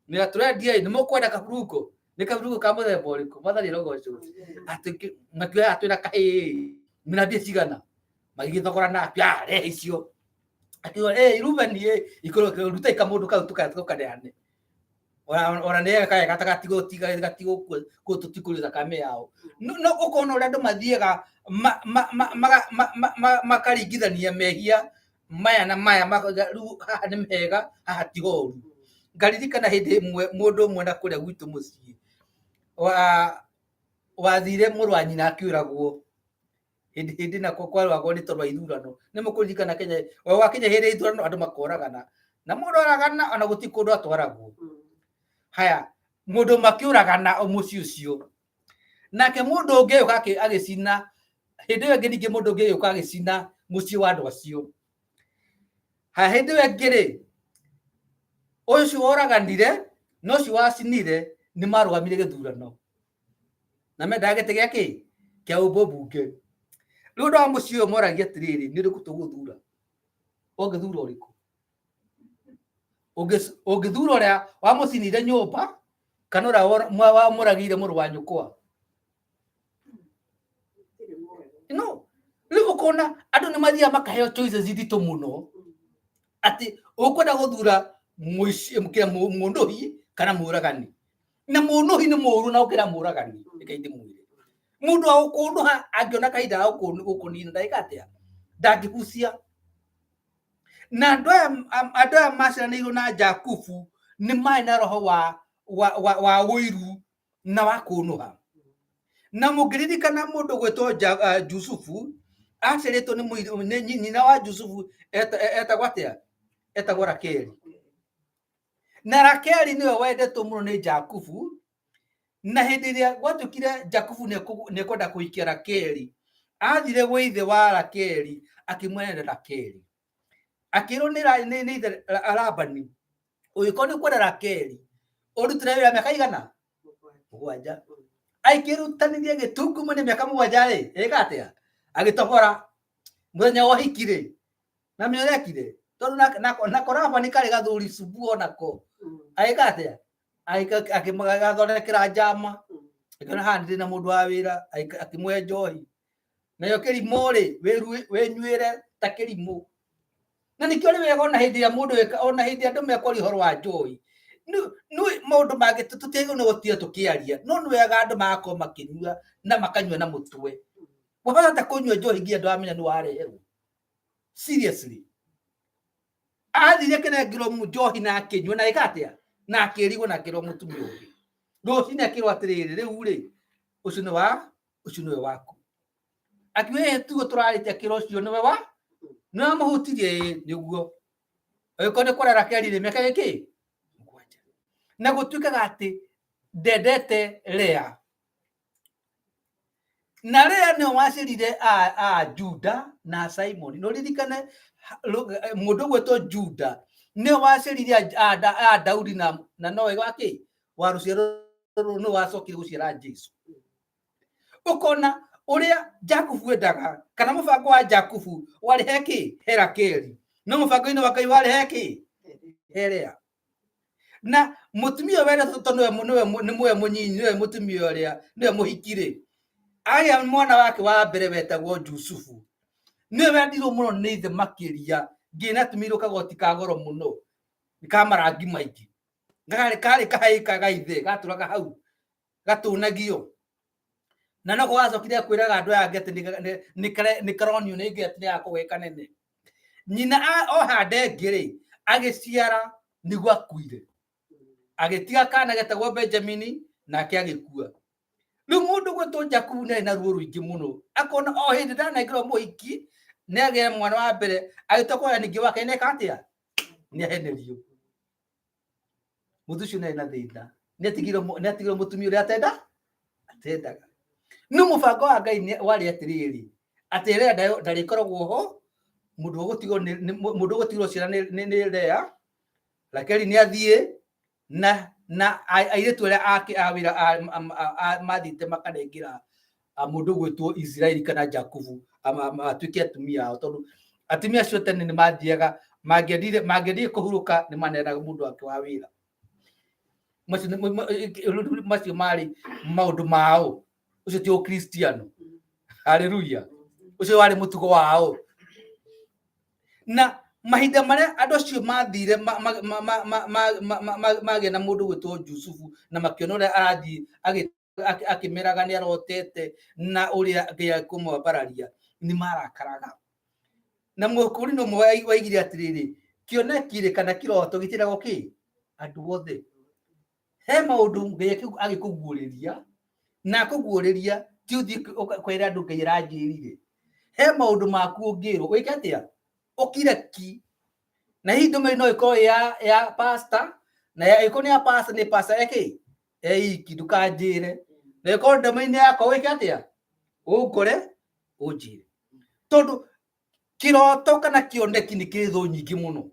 na tũrendia ĩ, nĩ mũkwenda kaburungo? Nĩ kaburungo ka mũthemba ũrĩkũ? Mwathani arogocwo. Atĩ makiuga haha twĩna kahĩĩ, mena mbia cigana? Magĩgĩthogora nake, ah, rehe icio. Akiuga, ĩ Rubeni, ĩ ikũrũke, rutai kamũndũ kau tũkaneane, ona nĩ kaya gatigũ tũtikũrĩ thakame yao. No ũkona ũrĩa andũ mathiaga makaringithania mehia maya na maya, makauga rĩu haha nĩ mega, haha ti horu. Ngaririkana hĩndĩ ĩmwe mũndũ ũmwe na kũrĩa gwitũ mũciĩ wathire mũrũ wa nyina akĩũragwo hĩndĩ na kwarũagwo nĩ tondũ wa ithurano. Nĩ mũkũririkana Kenya o wakinya hĩndĩ ya ithurano andũ makoragana na mũndũ oragana ona gũtirĩ kũndũ atwaragwo. Haya, mũndũ makĩũragana o mũciĩ ũcio, nake mũndũ ũngĩ agĩũka agĩcina. Hĩndĩ ĩyo ĩngĩ ningĩ mũndũ ũngĩ agĩũka agĩcina mũciĩ wa andũ acio. Haya, hĩndĩ ĩyo ĩngĩ rĩ, ũcio woraganire na ũcio wacinire nĩ marũgamire gĩthurano na mendaga gĩtĩ gĩa kĩ kĩa ũmbunge. Rĩu andũ a mũciĩ ũyũ moragia atĩrĩrĩ, nĩ ũrĩkũ tũgũthura? Ũngĩthura ũrĩkũ? Ũngĩthura ũrĩa wamũcinire nyũmba kana ũrĩa wamũragĩire mũrũ wa nyũkwa? No rĩu ũkona andũ nĩ mathiaga makaheo choices nditũ mũno, atĩ ũkwenda gũthura mũnũhi kana mũragani, na mũnũhi nĩ mũru na gũkĩra mũragani. Reke ndĩmwĩre, mũndũ wa gũkũnũha angĩona kahinda ga gũkũnina ndagĩka atĩa, ndangĩgucia. Na andũ aya maciaranĩirwo na Jakubu nĩ marĩ na roho wa ũiru na wa kũnũha. Na mũngĩririkana mũndũ gwĩtwo Jusufu aciarĩtwo nĩ nyina wa Jusufu etagwo atĩa? Etagwo Rakeli. Na Rakeli nĩwe wendetwo mũno nĩ Jakubu. Na hĩndĩ ĩrĩa gwatuĩkire Jakubu nĩekwenda kũhikia Rakeli, athire gwĩ ithe wa Rakeli akĩmwenda Rakeli. Akĩrwo nĩ ithe Labani, ũngĩkorwo nĩ ũkwenda Rakeli, ũrutĩre wĩra mĩaka igana? 7. Aikĩrutanĩria gĩtungumo nĩ mĩaka 7 rĩ, ĩka atĩa? Agĩtobora. Mũthenya wa ũhiki rĩ, na menya ũrĩa ekire, tondũ nako Labani karĩ gathuri cubu onako. Agĩka atĩa? Akĩgathondekera njama, akĩona haha ndĩ na mũndũ wa wĩra, akĩmũhe njohi. Nayo kĩrimũ rĩ, wĩnyuĩre ta kĩrimũ. Na nĩkĩo nĩ wega ona hĩndĩ ĩrĩa mũndũ eka, ona hĩndĩ ĩrĩa andũ mekwaria ũhoro wa njohi, nĩ maũndũ mangĩ tũtiagĩrĩirwo nĩ gũtinda tũkĩaria, no nĩ wega andũ magakorwo makĩnyua na makanyua na mũtwe. Wahota kũnyua njohi nginya ndũramenya nĩ wareherwo. Seriously. Athire akĩnengerwo njohi na akĩnyua na ĩka atĩa? Na akĩrigwo na akĩrwo mũtumia ũngĩ. Rũcinĩ akĩrwo atĩrĩrĩ, rĩu rĩ, ũcio nĩ wa, ũcio nĩwe waku. Akiuga ĩĩ tiguo tũrarĩtie, akĩrwo ũcio nĩwe wa, nĩ wamũhutirie, ĩĩ nĩguo. Angĩkorwo nĩ kũrera Rakeli rĩ, mĩaka ĩkĩ? 7. Na gũtuĩkaga atĩ ndendete Lea. Na Lea nĩwe waciarire a Juda na Simoni. Na ũririkane mũndũ ũgwĩtwo Juda nĩwe waciarire a Daudi na nowe wa kĩ? Wa rũciaro rũrũ nĩwe wacokire gũciara Jesu. Ũkona ũrĩa Jakubu endaga, kana mũbango wa Jakubu warĩ he kĩ? He Rakeli. No mũbango-inĩ wa Ngai warĩ he kĩ? He Lea. Na mũtumia ũyũ wendetwo tondũ nĩwe mũnyinyi, nĩwe mũtumia ũrĩa, nĩwe mũhiki rĩ, agĩa mwana wake wa mbere wetagwo Jusufu. Nĩwe wendirwo mũno nĩ ithe makĩria, nginya atumĩirwo kagoti ka goro mũno, ka marangi maingĩ. Karĩ kahĩĩ ka ithe, gatũraga hau, gatũnagio. Na noko gacokire kwĩraga andũ aya angĩ atĩ nĩ karonio nĩ Ngai atĩ nĩ gakorwo ge kanene. Nyina oha nda ĩngĩ rĩ, agĩciara nĩguo akuire. Agĩtiga kana getagwo Benjamini, nake agĩkua. Rĩu mũndũ gwĩtwo Jakubu nĩ arĩ na ruo rũingĩ mũno. Akona o hĩndĩ ndanengerwo mũhiki, nĩ agĩe mwana wa mbere, agĩtua kuoya ningĩ wake nĩ eka atĩa? Nĩ ahenerio. Mũndũ ũcio nĩ arĩ na thĩna. Nĩ atigirwo mũtumia ũrĩa atendaga. No mũbango wa Ngai warĩ atĩrĩrĩ, atĩ Lea ndarĩkoragwo ho, mũndũ ũgũtigwo ciana nĩ Lea, Rakeli nĩ athiĩ, na airĩtu arĩa ake a wĩra mathiĩte makanengera mũndũ ũgwĩtwo Isiraeli kana Jakubu atuĩke atumia ao, tondũ atumia acio tene nĩ mathiaga, mangĩendire kũhurũka nĩ maneanaga mũndũ wake wa wĩra. Macio marĩ maũndũ mao. Ũcio ti ũkristiano. Haleluya. Ũcio warĩ mũtugo wao. Na mahinda marĩa andũ acio mathire magĩa na mũndũ gwĩtwo Jusufu na makĩona ũrĩa arathiĩ akĩmeraga nĩ arotete na ũrĩa Ngai ekũmwambararia, nĩ marakaraga. Na mũkũrinũ ũmwe waigire atĩrĩrĩ, kĩoneki rĩ kana kĩroto gĩtiragwo kĩ andũ othe. He maũndũ Ngai agĩkũguũrĩria, na akũguũrĩria ti ũthiĩ kwĩra andũ Ngai aranjĩrire. He maũndũ maku ũngĩrwo wĩke atĩa? Ũkire ki. Na hihi ndũmĩrĩri no ĩkorwo ĩ ya pastor, na ĩkorwo nĩ ya pastor, nĩ pastor eke eiki, ndũkanjĩre. Na ĩkorwo ndũmĩrĩri nĩ yakwa wĩke atĩa? Ũngore ũnjĩre. Tondũ kĩroto kana kĩoneki nĩ kĩrĩ thũ nyingĩ mũno.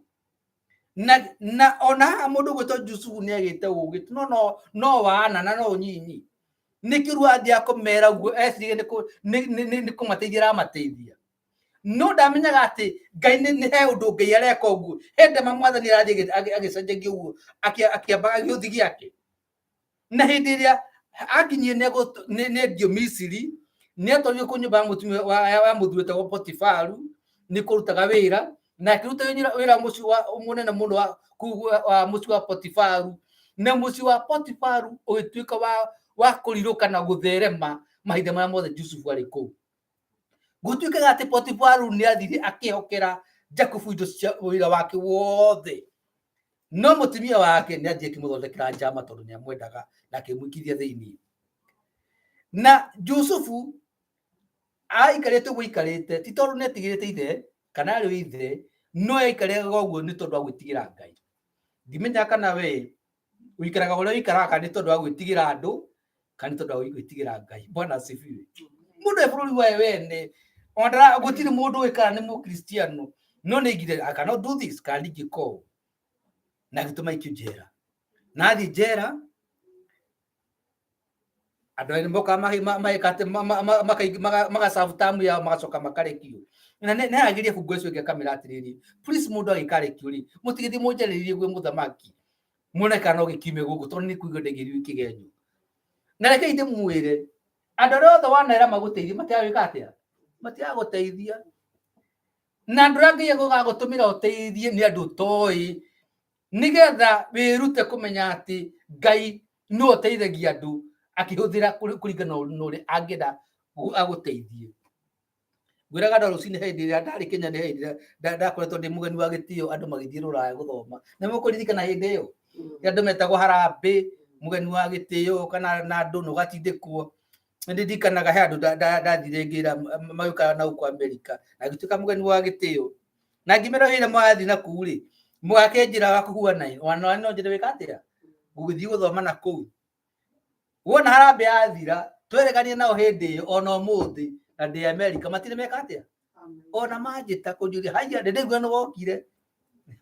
Na ona haha mũndũ ũgwĩtwo Jusufu nĩ agĩte ũgĩ, no wana na no ũnyinyi. Nĩkĩo rĩu athiaga kũmera ũguo eciragia nĩ kũmateithia aramateithia, no ndamenyaga atĩ Ngai nĩ he ũndũ Ngai areka ũguo. He ndema mwathani arathiĩ agĩcenjagia ũguo, akĩambaga gĩũthi gĩake. Na hĩndĩ ĩrĩa akinyire nĩ endio Misiri, nĩ atwarirwo kũ nyũmba ya mũtumia wa mũthuri wetagwo Potifaru, nĩ kũrutaga wĩra, na akĩruta wĩra mũciĩ wa mũnene mũno wa kũu wa mũciĩ wa Potifaru. Na mũciĩ wa Potifaru ũgĩtuĩka wa kũrirũka na gũtherema mahinda marĩa mothe Jusufu arĩ kũu. Gũtuĩkaga atĩ Potifaru nĩ athire akĩhokera Jakubu indo cia wĩra wake wothe, no mũtumia wake nĩ athire akĩmũthondekera njama, tondũ nĩ amwendaga, na akĩmũikithia thĩinĩ. Na Jusufu aikarĩte ũguo aikarĩte ti tondũ nĩ etigĩrĩte ithe kana arĩ ithe, no aikarĩaga ũguo nĩ tondũ wa gwĩtigĩra Ngai. Ndimenya kana we ũikaraga ũrĩa ũikaraga kana nĩ tondũ wa gwĩtigĩra andũ kana nĩ tondũ wa gwĩtigĩra Ngai. Bwana asifiwe. Mũndũ e bũrũri wae wene ona gũtirĩ mũndũ ũĩ kana nĩ mũkristiano, no nĩ aigire, "I cannot do this," kana ndingĩka ũũ, na agĩtũma aikio njera. Na athiĩ njera, andũ arĩa mokaga mageka atĩ magacabu tamu yao, magacoka makarekio. Na nĩ arageria bungo ũcio ũngĩ, akamĩra atĩrĩrĩ, "Please, mũndũ agĩkarekio rĩ, mũtigĩthiĩ mũnjarĩrĩrie gwĩ mũthamaki, muone kana no gĩkiume gũkũ, tondũ nĩ kũigua ndaigĩrirwo ikĩgenyo." Na rekei ndĩmwĩre, andũ arĩa othe wanera magũteithie matiragwĩka atĩa, matiragũteithia. Na andũ arĩa Ngai agũgagũtũmĩra ũteithie nĩ andũ ũtoĩ, nĩgetha wĩrute kũmenya atĩ Ngai nĩwe ũteithagia andũ akĩhũthĩra kũringana na ũrĩa angĩenda agũteithie. Ngwĩraga andũ rũcinĩ, hĩndĩ ĩrĩa ndarĩ Kenya, nĩ hĩndĩ ĩrĩa ndakoretwo ndĩ mũgeni wa gĩtĩo, andũ magĩthiĩ rũraya gũthoma. Na mũkũririkana hĩndĩ ĩyo andũ metagwo harambĩ, mũgeni wa gĩtĩo, kana na andũ na ũgatindĩkwo. Nĩ ndirikanaga he andũ ndathire ngĩra magĩũkaga na gũkũ Amerika, na ngĩtuĩka mũgeni wa gĩtĩo, na ngĩmera hĩndĩ ĩrĩa mũrathiĩ na kũu rĩ, mũgake njĩra wa kũhuana ona no njĩra wĩka atĩa, ngũgĩthiĩ gũthoma na kũu. Wona harambĩ yathira, tweregania nao hĩndĩ ĩyo, ona ũmũthĩ na ndĩ Amerika matirĩ meka atĩa, ona manjĩta kũnjũria, "Haiya, ndĩ ndaigua nĩ wokire."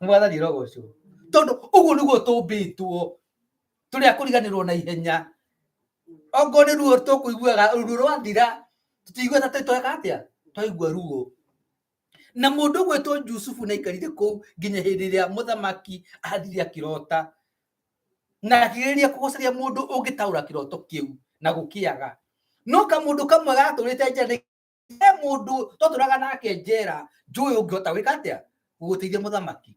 Mwathani rogocwo, tondũ ũguo nĩguo tũmbĩtwo, tũrĩ a kũriganĩrwo na ihenya. Ongorwo nĩ ruo tũkũiguaga, ruo rwathira tũtigua ta tweka atĩa, twaigua ruo. Na mũndũ ũgwĩtwo Jusufu nĩ aikarire kũu nginya hĩndĩ ĩrĩa mũthamaki athire akĩrota, na akĩgeria kũgũcaria mũndũ ũngĩtaũra kĩroto kĩu na gũkĩaga. No kamũndũ kamwe gatũrĩte njera, nĩ he mũndũ twatũraga nake njera njũĩ ũngĩhota gwĩka atĩa, gũgũteithia mũthamaki.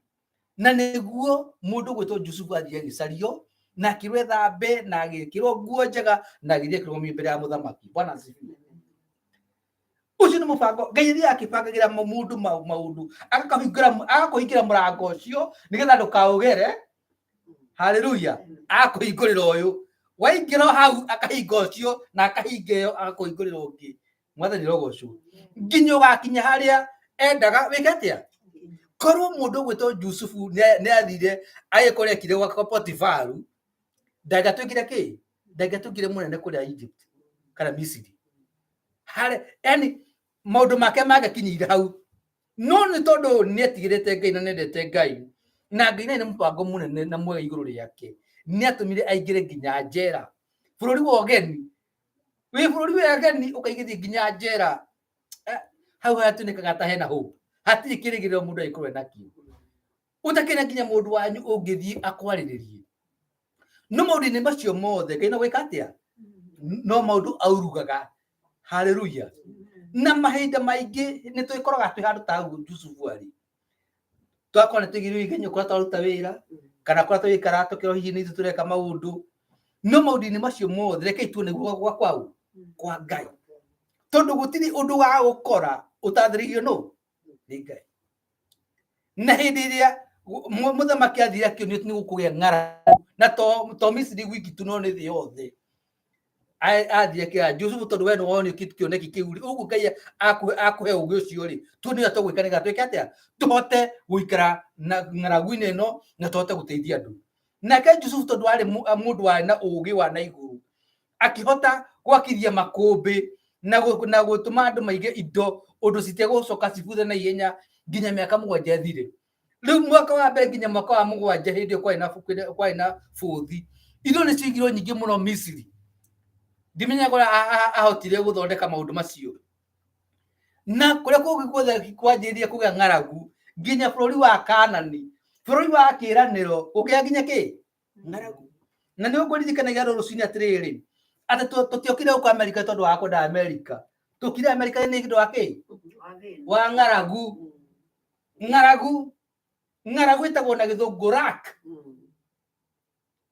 Na nĩguo mũndũ ũgwĩtwo Jusufu athire agĩcario, na akĩrwo ethambe na agĩkĩrwo nguo njega, na agĩthiĩ akĩrũgamio mbere ya mũthamaki. Bwana asifiwe. Ũcio nĩ mũbango Ngai athiaga akĩbangagĩra mũndũ maũndũ, agakũhingĩra mũrango ũcio nĩgetha ndũkaũgere. Haleluya. Akũhingũrĩra ũyũ, waingĩra hau akahinga ũcio, na akahinga ĩyo, agakũhingũrĩra ũngĩ. Mwathani rogocwo, nginya ũgakinya harĩa endaga wĩke atĩa. Korwo mũndũ ũgwĩtwo Jusufu nĩ athire agĩkorwo ekire gwa Potifaru, ndangĩatuĩkire kĩ, ndangĩatuĩkire mũnene kũrĩa Egypt kana Misiri harĩ, yani maũndũ make mangĩakinyĩire hau. No nĩ tondũ nĩ etigĩrĩte Ngai na nĩendete Ngai, na Ngai nĩ mũbango mũnene na mwega igũrũ rĩake, nĩ atũmire aingĩre nginya njera, bũrũri wa ũgeni. Wĩ bũrũri wa ũgeni ũkaigithio nginya njera. Hau hatunĩkaga ta hena hope, hatirĩ kĩrĩgĩrĩro mũndũ angĩkorwo enakĩo, ũtakĩrĩ nginya mũndũ wanyu ũngĩthiĩ akwarĩrĩrie. No maũndũ-inĩ macio mothe Ngai no gwĩka atĩa, no maũndũ aurugaga. Haleluya. Na mahinda maingĩ nĩ twĩkoraga twĩ handũ ta hau Jusufu arĩ, twakorwo nĩ tũigĩrĩirwo igenyo kũrĩa twaruta wĩra, kana kũrĩa tũgĩikara tũkĩrwo hihi nĩ ithuĩ tũreka maũndũ. No maũndũ-inĩ macio mothe, rekei tuone guoko gwa kwau kwa Ngai, tondũ gũtirĩ ũndũ wa gũkora ũtathĩrĩirio nũ nĩ Ngai. Na hĩndĩ ĩrĩa mũthamaki athire akĩonio nĩ gũkũgĩa ng'aragu, na to Misiri gwiki tu, no nĩ thĩ yothe, athire akĩra Jusufu, "Tondũ we nĩ wonio kĩoneki kĩu rĩ, ũguo Ngai akũhe ũgĩ ũcio rĩ, tuone ũrĩa tũgwĩka nĩgetha twĩke atĩa, tũhote gũikara na ng'aragu-inĩ ĩno na tũhote gũteithia andũ." Nake Jusufu, tondũ arĩ mũndũ warĩ na ũgĩ wa na igũrũ, akĩhota gwakithia makũmbĩ na gũtũma andũ maige indo ũndũ citegũcoka cibuthe na ihenya nginya mĩaka 7 ĩthire. Rĩu mwaka wa mbere nginya mwaka wa 7, hĩndĩ ĩyo kwarĩ na bũthi, indo nĩ ciigirwo nyingĩ mũno Misiri. Ndimenyaga ũrĩa ahotire gũthondeka maũndũ macio. Na kũrĩa kũngĩ guothe kwanjĩrĩria kũgĩa ng'aragu nginya bũrũri wa Kanani, bũrũri wa kĩĩranĩro, gũkĩgĩa nginya kĩ? Ng'aragu. Na nĩ ngũririkanagia andũ rũcinĩ atĩrĩrĩ, atĩ tũtiokire gũkũ Amerika tondũ wa kwenda Amerika. Tũkire Amerika nĩ ũndũ wa kĩ? Wa ng'aragu. Ng'aragu. Ng'aragu ĩtagwo na gĩthũngũ lack.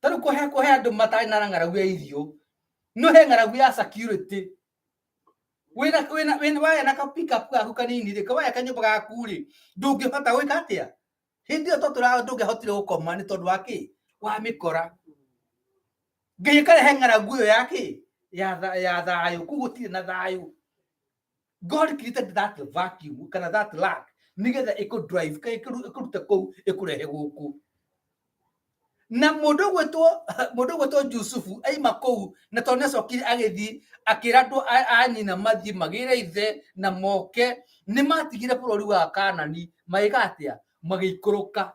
Ta rĩu kũhe andũ matarĩ na ng'aragu ya irio, no he ng'aragu ya security. Wĩna waya na ka pick up gaku kanini rĩ, kawaya kanyũmba gaku rĩ, ndũngĩhota gwĩka atĩa? Hĩndĩ ĩyo tondũ ndũngĩahotire gũkoma nĩ tondũ wa kĩ? Wa mĩkora. Ngai ĩkarehe ng'aragu ĩyo ya kĩ? Ya thayũ. Kũu gũtirĩ na thayũ. God created that vacuum kana that lack nĩgetha ĩkũ drive ĩkũrute kũu ĩkũrehe gũkũ. Na mũndũ ũgwĩtwo Jusufu aima kũu, na tondũ nĩacokire agĩthiĩ akĩra andũ a nyina mathiĩ magĩre ithe na moke, nĩ matigire bũrũri wa Kanani magĩka atĩa? Magĩikũrũka.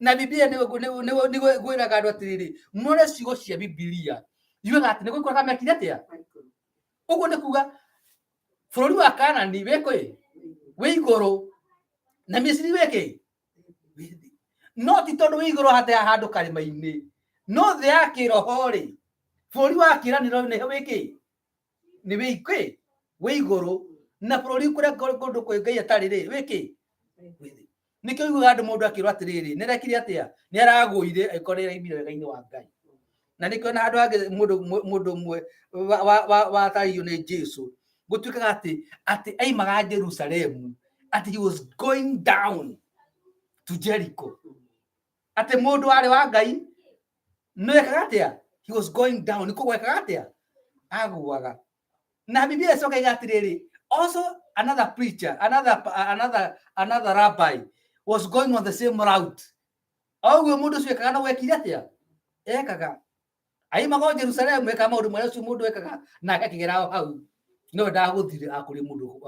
Na Biblia nĩ gwĩraga andũ atĩrĩrĩ, mũrore ciugo cia Biblia yugaga atĩ nĩ gũikũrũka mekire atĩa? Ũguo nĩ kuga bũrũri wa Kanani wĩ kũ? Wĩ igũrũ, na Misiri wĩ kĩ? No ti tondũ wĩ igũrũ hata handũ karĩma-inĩ, no thĩ ya kĩroho rĩ, bũrũri wa kĩĩranĩro nĩ wĩ kĩ? Nĩ wĩ kĩ? Wĩ igũrũ. Na bũrũri kũrĩa kũndũ kwĩ Ngai atarĩ rĩ, wĩ kĩ? Wĩ thĩ. Nĩkĩo ũiguaga andũ mũndũ akĩrwo atĩrĩrĩ, nĩ arekire atĩa? Nĩ aragũire, angĩkorwo nĩ araimire wega-inĩ wa Ngai. Na nĩkĩo na handũ hangĩ mũndũ ũmwe watarĩirio nĩ Jesu, gũtuĩkaga atĩ aimaga Jerusalemu, atĩ he was going down to Jericho. Atĩ mũndũ warĩ wa Ngai no ekaga atĩa? He was going down. Nĩ kũgwa ekaga atĩa? Agũaga. Na Biblia ĩcoka ĩga atĩrĩrĩ, also another preacher, another rabbi was going on the same route. O ũguo mũndũ ũcio ekaga no gwekire atĩa? Ekaga. Aimaga o Jerusalemu ekaga maũndũ marĩa ũcio mũndũ ekaga, nake akĩgera o hau. No ndagũthire akũrĩ mũndũ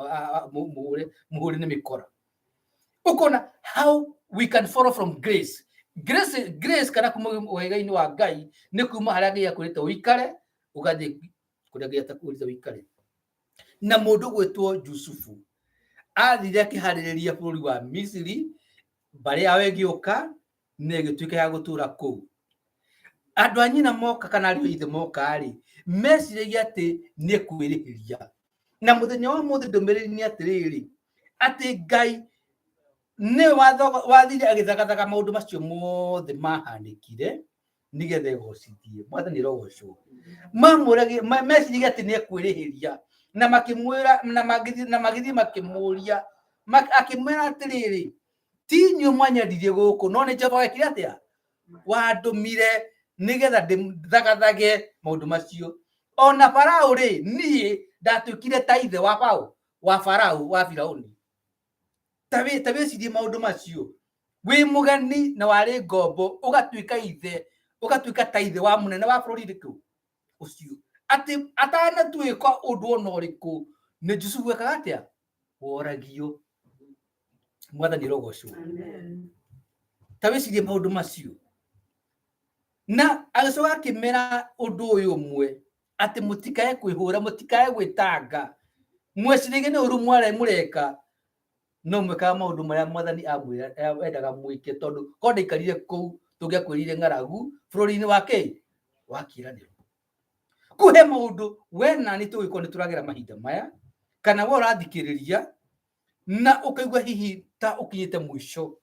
mũhũre nĩ mĩkora. Ũkona how we can follow from grace. Grace kana kuma wega-inĩ wa Ngai nĩ kuma harĩa Ngai akwĩrĩte ũikare ũgathiĩ kũrĩa Ngai atakwĩrĩte ũikare. Na mũndũ gwĩtwo Jusufu athire akĩharĩrĩria bũrũri wa Misiri, mbarĩ yao ĩgĩũka na ĩgĩtuĩka ya gũtũũra kũu. Andũ a nyina moka kana ariũ a ithe moka rĩ, meciragia atĩ nĩ kwĩrĩhĩria. Na mũthenya wa ũmũthĩ ndũmĩrĩri nĩ atĩrĩrĩ, atĩ Ngai nĩwe wathire agĩthagathaga maũndũ macio mothe mahanĩkire nĩgetha egocithie. Mwathani arogocwo. Meciragia atĩ nĩ ekwĩrĩhĩria, na makĩmwĩra, na magĩthiĩ makĩmũria, akĩmwĩra atĩrĩrĩ, ti inyuĩ mwanyendirie gũkũ, no nĩ Jehova wekire atĩa? Wandũmire nĩgetha ndĩthagathage maũndũ macio. Ona Farao rĩ, niĩ ndatuĩkire ta ithe wa Farao, wa Farao, wa Firauni. Ta wĩcirie maũndũ macio. Wĩ mũgeni na warĩ ngombo, ũgatuĩka ithe, ũgatuĩka ta ithe wa mũnene wa bũrũri ũrĩkũ ũcio. Atĩ atanatuĩka ũndũ ona ũrĩkũ, nĩ Jusufu ekaga atĩa? Woragio. Mwathani arogocwo. Ta wĩcirie maũndũ macio. Na agĩcoka akĩmera ũndũ ũyũ ũmwe, atĩ mũtikae kwĩhũra, mũtikae gwĩtanga, mweciragia nĩ ũru mũreka, no mwĩkaga maũndũ marĩa Mwathani endaga mwĩke, tondũ korwo ndaikarire kũu tũngĩakwĩrire ng'aragu bũrũri-inĩ wa kĩ? Wa kĩĩranĩro. Kũu he maũndũ we na niĩ tũgĩkorwo nĩ tũragera mahinda maya, kana we ũrathikĩrĩria na ũkaigua hihi ta ũkinyĩte mũico,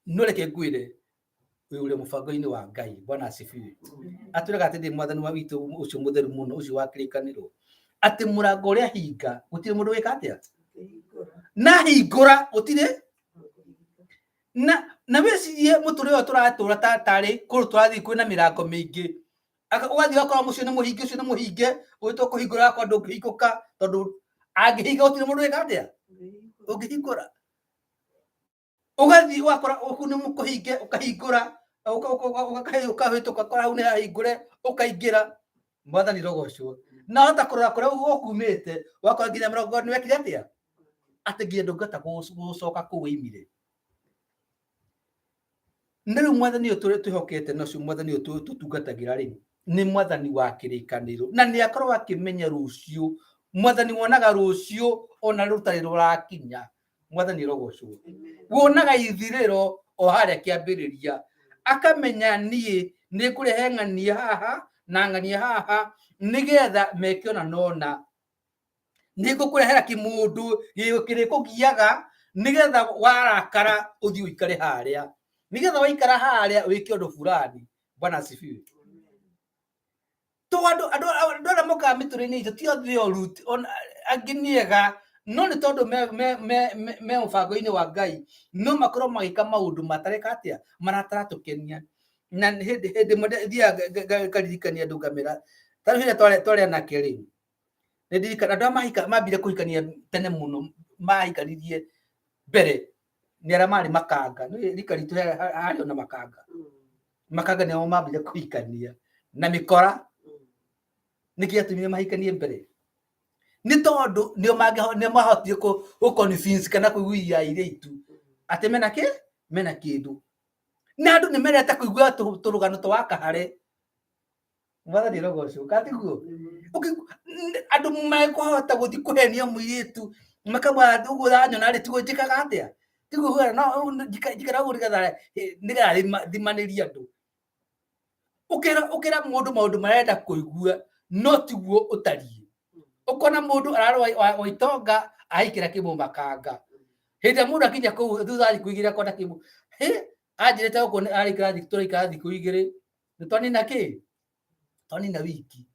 no reke ngwĩre wĩ ũrĩa mũbango-inĩ wa Ngai. Bwana asifiwe. Atwĩraga atĩ ndĩ Mwathani wa witũ ũcio mũtheru mũno, ũcio wa kĩrĩkanĩro, atĩ mũrango ũrĩa hinga gũtirĩ mũndũ wĩka atĩa na hingũra gũtirĩ. Na wĩcirie mũtũrĩre ũyũ tũratũra tarĩ kũndũ tũrathiĩ kwĩna mĩrango mĩingĩ, ũgathiĩ ũgakora mũciĩ nĩ mũhinge, ũcio nĩ mũhinge, ũgĩtua kũhingũra wakwa ndũngĩhingũka, tondũ angĩhinga gũtirĩ mũndũ wĩka atĩa ũngĩhingũra. Ũgathiĩ ũgakora kũu nĩ kũhinge, ũkahingũra, ũkahĩtũka, ũkora hau nĩ hahingũre, ũkaingĩra. Mwathani rogocwo. Na wahota kũrora kũrĩa ũkumĩte, ũgakora nginya mũrango nĩ wekire atĩa, atĩ nginya ndũngĩhota gũcoka kũu waimire. Na rĩu Mwathani ũyũ twĩhokete na ũcio Mwathani ũyũ tũtungatagĩra rĩ, Nĩ mwathani wa kĩrĩkanĩro na nĩ akorwo akĩmenya rũciũ. Mwathani wonaga rũciũ ona rũtarĩ rũrakinya. Mwathani rogocwo. Wonaga ithirĩro o harĩa kĩambĩrĩria, akamenya niĩ nĩ ngũrehe ng'ania haha na ng'ania haha nĩgetha meke ona nona. Nĩ ngũkũrehera kĩmũndũ kĩrĩkũgiaga nĩgetha warakara ũthiĩ ũikare harĩa, nĩgetha waikara harĩa wĩke ũndũ fulani. Bwana asifiwe. To andũ andũ andũ arĩa mokaga mĩtũrĩre-inĩ itũ ti othe oru, ona angĩ nĩ ega, no nĩ tondũ me mũbango-inĩ wa Ngai no makorwo magĩka maũndũ matareka atĩa, marataratũkenia. Na hĩndĩ hĩndĩ ĩmwe thiaga ngaririkania andũ ngamera, ta rĩu hĩndĩ ĩrĩa twarĩ anake rĩ, nĩ ndirikana andũ arĩa mahika mambire kũhikania tene mũno, mahikanirie mbere nĩ arĩa marĩ makanga. Nĩ rika ritũ harĩ ona makanga. Makanga nĩo mambire kũhikania na mĩkora. Nĩkĩ gĩatũmire mahikanie mbere? Nĩ tondũ nĩo nĩo mahotire gũ convince kana kũiguithia airĩtu atĩ mena kĩ, mena kĩndũ. Na andũ nĩ mendete kũigua tũrũgano twa wakahare. Mwathani rogocwo, katiguo? Andũ mekũhota gũthiĩ kũhenia mũirĩtu makamwĩra ũguo ũranyona rĩ, tiguo njĩkaga atĩa, tiguo ũguo, no njikara ũguo nĩgetha nĩgetha thimanĩrie andũ. Ũkĩra ũkĩra mũndũ maũndũ marenda kũigua no tiguo ũtariĩ. Ũkona mũndũ ararũa wa itonga ahikĩra kĩmũmakanga. Hĩndĩ ĩrĩa mũndũ akinya kũu thutha wa thikũ igĩrĩ akona kĩmũ, hĩ, anjĩrĩte gũkũ araikara thikũ, tũraikara thikũ igĩrĩ, nĩ twanina kĩ? Twanina wiki.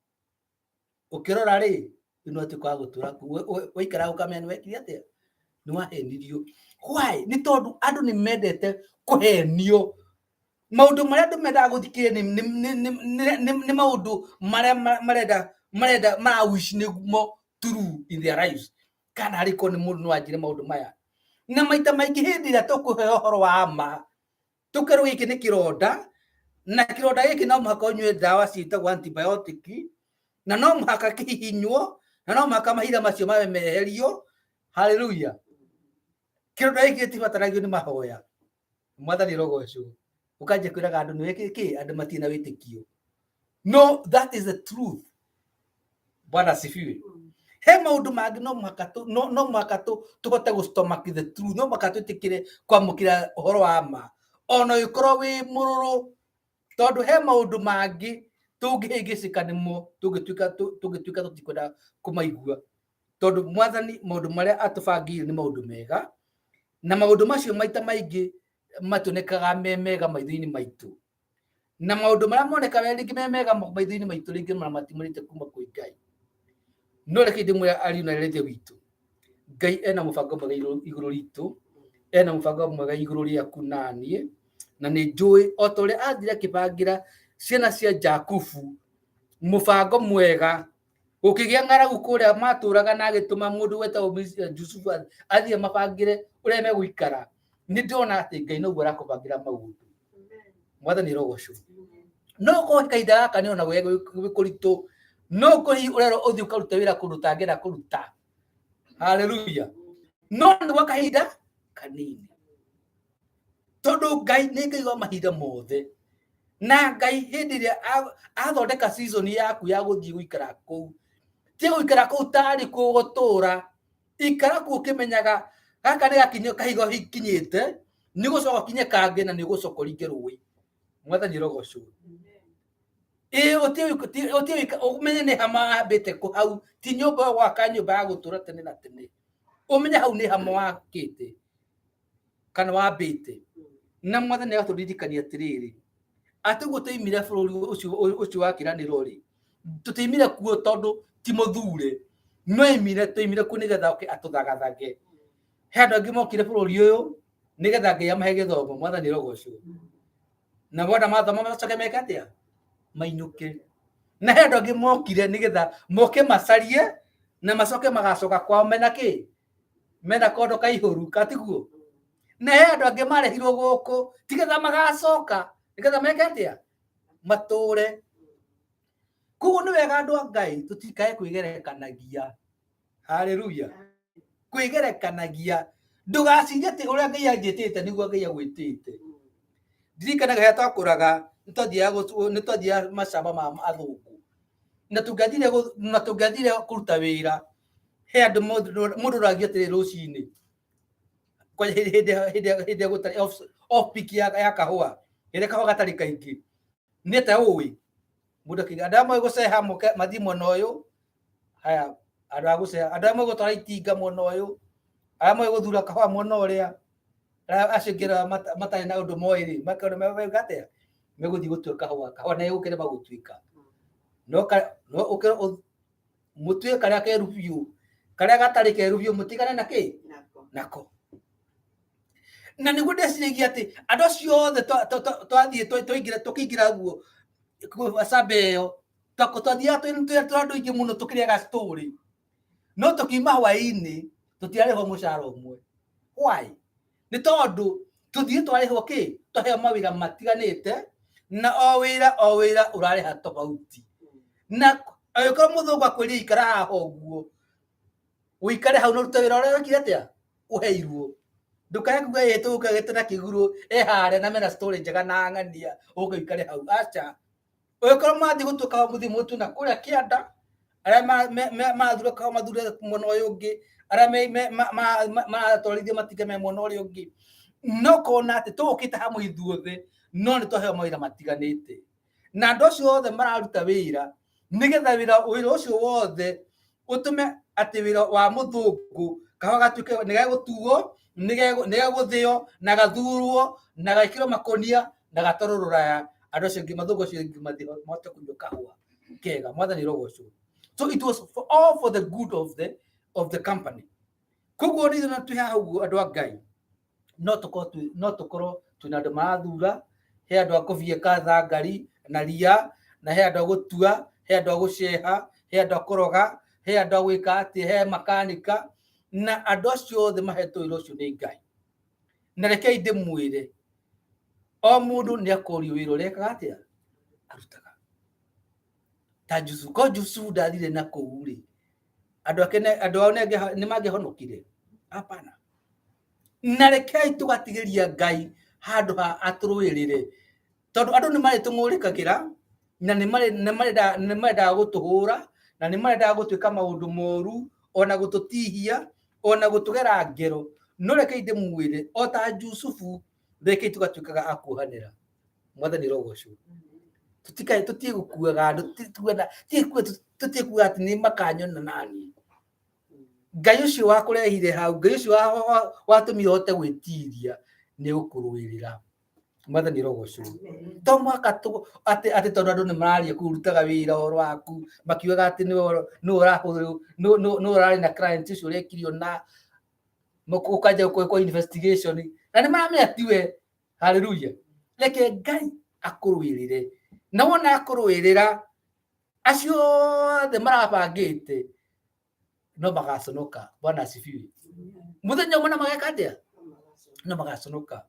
Ũkĩrora rĩ, rĩu no ũtuĩke wa gũtũra kũu, waikara ũkamenya nĩ wekire atĩa? Nĩ wahenirio. Why? Nĩ tondũ andũ nĩ mendete kũhenio. Maũndũ marĩa andũ mendaga gũthikĩrĩria nĩ maũndũ marĩa marenda marenda mara wish nĩmo true in their lives. Kana arĩ korwo nĩ mũndũ no anjĩre maũndũ maya. Na maita maingĩ hĩndĩ ĩrĩa tũkũheo ũhoro wa ma, tũkerwo gĩkĩ nĩ kĩronda, na kĩronda gĩkĩ no mũhaka ũnyue ndawa ciĩtagwo antibiotic, na no mũhaka kĩhihinywo, na no mũhaka mahiga macio mabe meherio. Haleluya. Kĩronda gĩkĩ gĩtibataragio nĩ mahoya. Mwathani rogocwo. Ũkanjia kwĩraga andũ nĩ kĩ, andũ matirĩ na wĩtĩkio. No, that is the truth. Bwana asifiwe. He maũndũ mangĩ no mũhaka no mũhaka tũhote gũ stomach the truth, no mũhaka twĩtĩkĩre kwamũkĩra ũhoro wa ma ona ũgĩkorwo wĩ mũrũrũ, tondũ he maũndũ mangĩ tũngĩhĩngĩcĩka nĩmo tũngĩtuĩka tũtikwenda kũmaigua, tondũ mwathani maũndũ marĩa atũbangĩire nĩ maũndũ mega, na maũndũ macio maita maingĩ mationekaga me mega maitho-inĩ maitũ, na maũndũ marĩa monekaga rĩngĩ me mega maitho-inĩ maitũ rĩngĩ matiumĩrĩte kuma kwĩ Ngai. No reke ndĩmwĩre ariũ na ithe witũ, Ngai ena mũbango mwega igũrũ ritũ, ena mũbango mwega igũrũ rĩaku na niĩ, na nĩ njũĩ o ta ũrĩa athire akĩbangĩra ciana cia Jakubu mũbango mwega, gũkĩgĩa ng'aragu kũrĩa matũraga na agĩtũma mũndũ wetagwo Jusufu athiĩ mabangĩre ũrĩa megũikara. Nĩ ndĩrona atĩ Ngai noguo arakũbangĩra maũndũ. Mwathani rogocwo. No korwo kahinda gaka nĩ ona gwĩ kũritũ, no korwo hihi ũrerwo ũthiĩ ũkarute wĩra kũndũ ũtangĩenda kũruta. Haleluya. No nĩ gwa kahinda kanini, tondũ Ngai nĩ Ngai wa mahinda mothe. Na Ngai hĩndĩ ĩrĩa athondeka season yaku ya gũthiĩ gũikara kũu, ti gũikara kũu tarĩ kuo gũtũra, ikara kuo ũkĩmenyaga gaka nĩ gakinyo kahiga kinyĩte, nĩ gũcoka kinye kangĩ na nĩ ũgũcoka ũringe rũĩ. Mwathani rogocwo. Ĩĩ, ũtiĩ ũmenye nĩ hama wambĩte kũ hau, ti nyũmba ĩyo gwaka nyũmba ya gũtũra tene na tene. Ũmenye hau nĩ hama wakĩte kana wambĩte. Na mwathani agatũririkania atĩrĩrĩ, atĩ ũguo tũimire bũrũri ũcio wa kĩĩranĩro rĩ, tũtiimire kuo tondũ ti mũthure, no imire tũimire kuo nĩgetha oke atũthagathage. He andũ angĩ mokire bũrũri ũyũ nĩgetha Ngai amahe gĩthomo. Mwathani rogocwo. Na wona mathoma macoke meke atĩa? Mainũke. Na he andũ angĩ mokire nĩgetha moke macarie na macoke magacoka kwao mena kĩ? Mena kondo kaihũru, katiguo? Na he andũ angĩ marehirwo gũkũ tigetha magacoka, nĩgetha meke atĩa? Matũre. Koguo nĩ wega andũ a Ngai tũtikae kwĩgerekanagia. Haleluya. Kwĩgerekanagia, ndũgacirie atĩ ũrĩa Ngai anjĩtĩte nĩguo Ngai agwĩtĩte. Ndirikanaga rĩrĩa twakũraga, Nĩ twathiaga macamba ma athũngũ na tũngĩathire na tũngĩathire kũruta wĩra he andũ mũndũ ũragio atĩrĩ rũcinĩ kwa hĩndĩ ya gũtarĩ off peak ya kahũa, ĩrĩa kahũa gatarĩ kaingĩ, nĩ ta ũĩ mũndũ akiuga andũ arĩa moĩ gũceha moke mathiĩ mwena ũyũ, haya andũ a gũceha, andũ arĩa moĩ gũtwara itinga mwena ũyũ, arĩa moĩ gũthura kahũa mwena ũrĩa, arĩa acio angĩ matarĩ na ũndũ moĩ rĩ, makona mega atĩa megũthiĩ gũtua kahũa, kahũa na gũkĩrema gũtuĩka no no ũkĩra mũtue karĩa keru biũ, karĩa gatarĩ keru biũ mũtigane na kĩ nako. Na nĩguo ndeciragia atĩ andũ acio othe twathiĩ twaingĩra tũkĩingĩra guo camba ĩyo twathiaga twĩ andũ aingĩ mũno tũkĩrĩaga story, no tũkiuma hwaĩ-inĩ tũtiarĩhwo mũcara ũmwe. Why? Nĩ tondũ tũthiĩ twarĩhwo kĩ, twaheo mawĩra matiganĩte na o wĩra o wĩra ũrarĩha tofauti. Na angĩkorwo mũthũngũ akwĩrire ikara haha ũguo, ũikare hau na ũrute wĩra ũrĩa wekire atĩa ũheirwo. Ndũkae kuga ĩ tũgũka na kĩgurũ e harĩa na mena story njega na ng'ania ũke ũikare hau, aca. Ũngĩkorwo mathiĩ gũtuĩka mũthiĩ mũtue na kũrĩa kĩanda, arĩa mathura kahũa mathure mwena ũyũ ũngĩ, arĩa maratwarithia matinga me mwena ũrĩa ũngĩ. No ũkona atĩ tũgũkĩte hamwe ithuothe, no nĩ twaheo mawĩra matiganĩte. Na andũ acio othe mararuta wĩra nĩgetha wĩra ũcio wothe ũtũme atĩ wĩra wa mũthũngũ kahũa gatuĩke nĩ gegũtuo, nĩ gegũthĩo na gathurwo na gekĩrwo makũnia na gatwarwo rũraya, andũ acio angĩ mathũngũ acio angĩ mathiĩ mahote kũnyua kahũa kega. Mwathani arogocwo. So it was for all for the good of the company. Koguo nĩ ithuĩ twĩ haha ũguo andũ a Ngai, no tũkorwo twĩna andũ marathura, he andũ a kũbieka thangari na ria, na he andũ a gũtua, he andũ a gũceha, he andũ a kũroga, he andũ a gwĩka atĩ, he makanika, na andũ acio othe mahetwo wĩra ũcio nĩ Ngai. Na rekei ndĩmwĩre, o mũndũ nĩ akorio wĩra ũrĩa ekaga atĩa arutaga. Ta Jusufu, ko Jusufu ndathire na kũu rĩ, andũ ake andũ ao nĩ mangĩahonokire? Hapana. Na rekei tũgatigĩria Ngai handũ ha atũrũĩrĩre, tondũ andũ nĩ marĩtũng'ũrĩkagĩra na nĩ marendaga gũtũhũra na nĩ marendaga gũtwĩka maũndũ moru ona gũtũtihia ona gũtũgera ngero. No rekei ndĩmwĩre, o ta Jusufu, rekei tũgatuĩkaga a kuohanĩra. Mwathani arogocwo. Tũtikae tũtige gũkuaga andũ, tũtige kuga atĩ nĩ makanyona nani. Ngai ũcio wakũrehire hau, Ngai ũcio watũmire ũhote gwĩtiria nĩ gũkũrũĩrĩra. Mwathani arogocwo. To mũhaka atĩ tondũ andũ nĩ mararia kũu ũrutaga wĩra ũhoro waku makiugaga atĩ nĩwe ũrarĩ na client ũcio ũrekirio na ũkanjia gwĩkwo investigation na nĩ maramenya tiwe. Haleluya. Reke Ngai akũrũĩrĩre, na wona akũrũĩrĩra, acio othe marabangĩte no magaconoka. Bwana asifiwe. Mũthenya ũmwe na mageka atĩa? No magaconoka.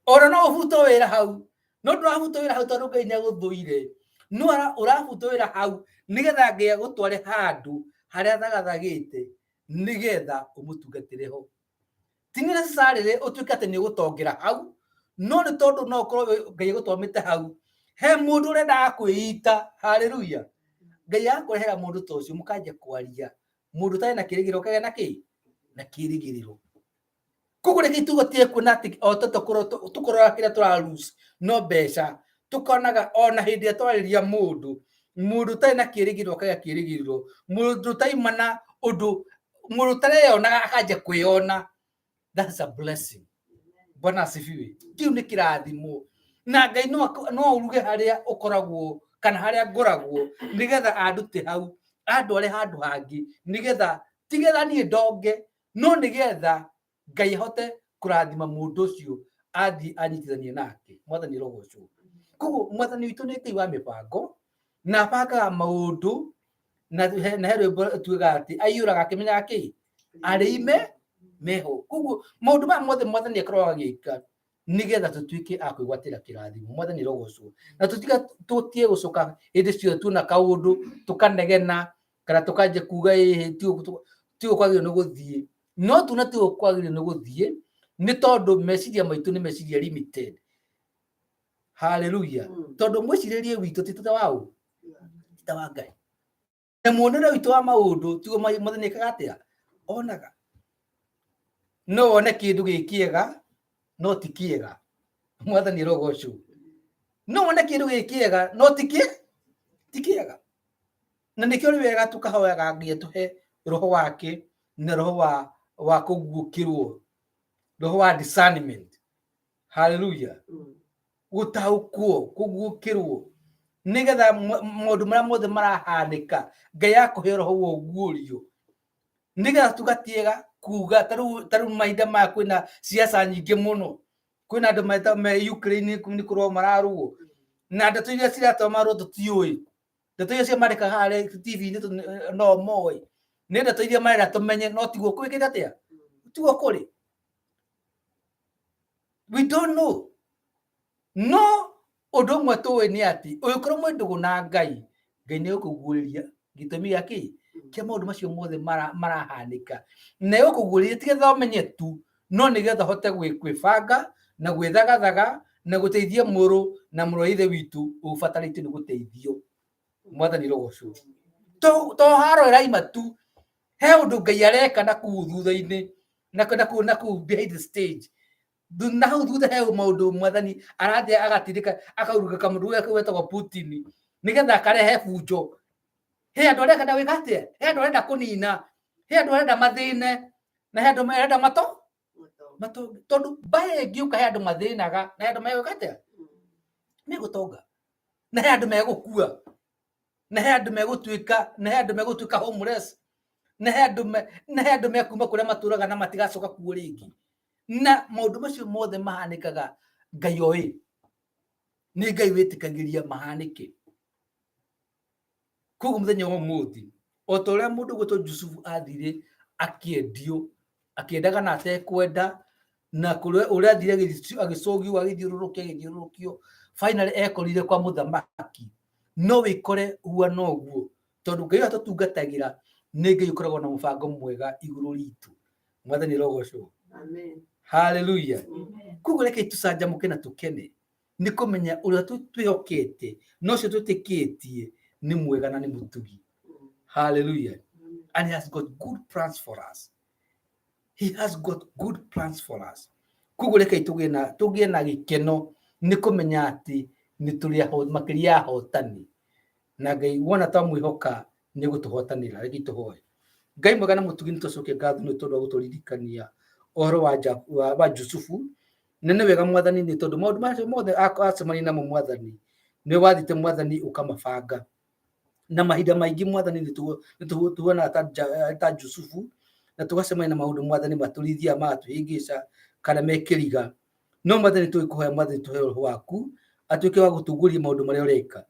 Ona no ũbutwo wĩra hau, no ndũrabutwo wĩra hau tondũ Ngai nĩ agũthũire, no ũrabutwo wĩra hau nĩgetha Ngai agũtware handũ harĩa athagathagĩte nĩgetha ũmũtungatĩre ho. Ti necessarily ũtuĩke atĩ nĩ ũgũtongera hau, no nĩ tondũ no ũkorwo Ngai agũtwamĩte hau, he mũndũ ũrendaga kwĩita. Haleluya. Ngai agakũrehera mũndũ ta ũcio, mũkanjia kwaria, mũndũ ũtarĩ na kĩrĩgĩrĩro ũkagĩa na kĩ na kĩrĩgĩrĩro. Koguo reke tũgotie kuona atĩ o ta tũkũrora kĩrĩa tũra lose no mbeca, tũkonaga ona hĩndĩ ĩrĩa twarĩria mũndũ, mũndũ ũtarĩ na kĩrĩgĩrĩro akagĩa kĩrĩgĩrĩro, mũndũ ũtaima na ũndũ, mũndũ ũtareyonaga akanjia kwĩyona. That's a blessing. Bwana asifiwe. Kĩu nĩ kĩrathimo, na Ngai no uruge harĩa ũkoragwo kana harĩa ngoragwo nĩgetha andute hau andware handũ hangĩ, nĩgetha tigetha niĩ ndonge, no nĩgetha Ngai ahote kũrathima mũndũ ũcio athiĩ anyitithanie nake. Mwathani arogocwo. Koguo Mwathani witũ nĩ Ngai wa mĩbango na abangaga maũndũ, na he rwĩmbo tugaga atĩ aiyũraga akĩmenyaga kĩ arĩime meho. Koguo maũndũ maya mothe Mwathani akoragwo agĩka nĩgetha tũtuĩke a kwĩgwatĩra kĩrathimo. Mwathani arogocwo. Na tũtiga tũtige gũcoka hĩndĩ ciothe tuona kaũndũ tũkanegena kana tũkanjia kuga ĩhĩ tigo kwagĩrĩirwo nĩ gũthiĩ. No tuona tigo kwagĩrĩirwo nĩ gũthiĩ nĩ tondũ meciria maitũ nĩ meciria limited. Haleluya. Tondũ mwĩcirĩrie witũ ti ta wa ũ? Ti ta wa Ngai. Na muonere witũ wa maũndũ tiguo Mwathani ekaga atĩa? Onaga. No wone kĩndũ gĩ kĩega no ti kĩega. Mwathani arogocwo. No wone kĩndũ gĩ kĩega no ti ti kĩega. Na nĩkĩo nĩ wega tũkahoyaga Ngai atũhe roho wake na roho wa kũguũkĩrwo, roho wa discernment. Haleluya. Gũtaũkwo, kũguũkĩrwo, nĩgetha maũndũ marĩa mothe marahanĩka Ngai akũhe roho wa ũguũrio, nĩgetha tũgatiga kuga. Ta rĩu mahinda maya kwĩna siasa nyingĩ mũno, kwĩna andũ me Ukraine nĩ kũrũa mararũo, na ndeto iria ciratũma marũo tũtiũĩ. Ndeto iria cia mandĩkaga harĩa TV-inĩ no moĩ, nĩ ndeto iria marenda tũmenye, no tiguo kwĩkĩte atĩa, tiguo kũrĩ. We don't know. No ũndũ ũmwe tũĩ nĩ atĩ ũngĩkorwo mwĩ ndũgũ na Ngai, Ngai nĩ egũkũguũrĩria gĩtũmi gĩa kĩ kĩa maũndũ macio mothe marahanĩka. Na egũkũguũrĩria ti getha ũmenye tu, no nĩgetha ũhote gwĩbanga na gwĩthagathaga na gũteithia mũrũ na mũrũ wa ithe witũ ũbatarĩtio nĩ gũteithio. Mwathani rogocwo. To haro ĩraima tu, he ũndũ Ngai areka na kũu thutha-inĩ, na kũu behind the stage. Na hau thutha he maũndũ Mwathani arathiĩ agatindĩka akauruga kamũndũ gake wetagwo Putin nĩgetha akarehe bunjo. He andũ arenda gwĩka atĩa? He andũ arenda kũnina, he andũ arenda mathĩne, na he andũ arenda mato. Tondũ mbaya ĩngĩũka he andũ mathĩnaga na he andũ megwĩka atĩa? Megũtonga. Na he andũ megũkua, na he andũ megũtuĩka, na he andũ megũtuĩka homeless, na he andũ na he andũ mekuma kũrĩa matũraga na matigacoka kuo rĩngĩ. Na maũndũ macio mothe mahanĩkaga Ngai oĩ. Nĩ Ngai wĩtĩkagĩria mahanĩke. Koguo mũthenya wa ũmũthĩ, o ta ũrĩa mũndũ ũgwĩtwo Jusufu athire akĩendio, akĩendaga na atekwenda, na kũrĩa ũrĩa athire agĩcũgio, agĩthiũrũrũkio, agĩthiũrũrũkio, finally ekorire kwa mũthamaki. No wĩkore huana ũguo, tondũ Ngai ũrĩa tũtungatagĩra nĩ Ngai ũkoragwo na mũbango mwega igũrũ ritũ. Mwathani arogocwo. Amen. Haleluya. Koguo reke tũcanjamũke na tũkene nĩ kũmenya ũrĩa twĩhokete na ũcio twĩtĩkĩtie nĩ mwega na nĩ mũtugi. Hallelujah. And he has got good plans for us. He has got good plans for us. Koguo reke tũgĩe na gĩkeno nĩ kũmenya atĩ nĩ tũrĩ makĩria ya ahotani. Na Ngai wona twamwĩhoka nĩ gũtũhotanĩra. Reke tũhoe. Ngai mwega na mũtugi, nĩ tũcokie ngatho nĩ tondũ wa gũtũririkania ũhoro wa Jusufu. Na nĩ wega Mwathani, nĩ tondũ maũndũ macio mothe acemania namo Mwathani, nĩ wathite Mwathani ũkamabanga. Na mahinda maingĩ Mwathani nĩ tuonaga ta Jusufu na tũgacemania na maũndũ Mwathani matũrithia magatũhĩngĩca kana mekĩriga. No Mwathani tũgĩkũhoya Mwathani tũhe roho waku atuĩke wa gũtũguũria maũndũ marĩa ũreka,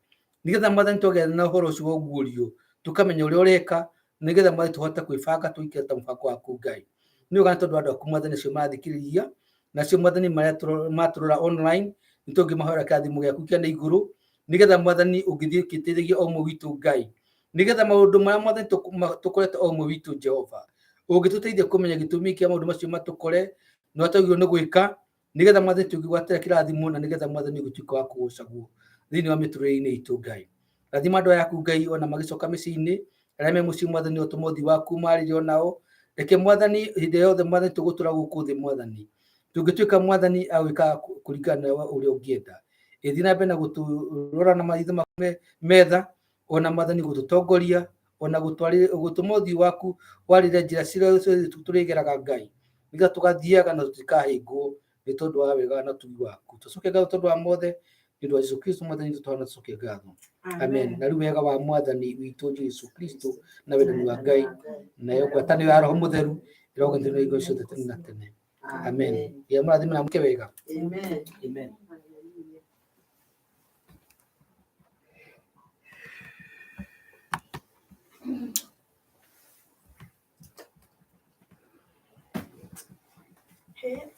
nĩgetha Mwathani twagĩa na ũhoro ũcio wa ũguũrio tũkamenya ũrĩa ũreka, nĩgetha Mwathani tũhote kwĩbanga tũikare ta mũbango waku Ngai. Nĩ wega nĩ tondũ andũ aku Mwathani acio marathikĩrĩria, nacio Mwathani marĩa matũrora online, nĩ tũngĩmahoera kĩrathimo gĩaku kĩa na igũrũ, nĩgetha Mwathani ũngĩthiĩ ũkĩteithagia o ũmwe witũ Ngai, nĩgetha maũndũ marĩa Mwathani tũkorete o ũmwe witũ Jehova, ũngĩtũteithia kũmenya gĩtũmi kĩa maũndũ macio matũkore na twagĩrĩirwo nĩ gwĩka, nĩgetha Mwathani tũngĩgwatĩra kĩrathimo, na nĩgetha Mwathani ũgĩtuĩka wa kũgocagwo thĩinĩ wa mĩtũrĩre-inĩ itũ Ngai. Rathima andũ aya aku Ngai ona magĩcoka mĩciĩ-inĩ, arĩa me mũciĩ Mwathani ũtũma ũthiũ waku marĩrie onao. Reke Mwathani hĩndĩ yothe Mwathani tũgũtũra gũkũ thĩ Mwathani, tũngĩtuĩka Mwathani agwĩka kũringana na ũrĩa ũngĩenda. Ĩthiĩ na mbere na gũtũrora na maitho maku metha, ona Mwathani gũtũtongoria, ona gũtũma ũthiũ waku warĩre njĩra ciothe tũrĩgeraga Ngai, nĩgetha tũgathiaga na tũtikahĩngwo nĩ tondũ wa wega na ũtugi waku. Tũcoke ngatho tondũ wa mothe, nĩ ũndũ wa Jesu Kristo Mwathani witũ tũcoke ngatho. Amen. Na rĩu wega wa Mwathani witũ Jesu Kristo na wendani wa Ngai nayo ngwatanĩro ya Roho Mũtheru ĩroganĩrio na hingo ciothe tene na tene. Amen. Gĩa mũrathime na mũke wega. Amen. Amen. Hallelujah. Hey.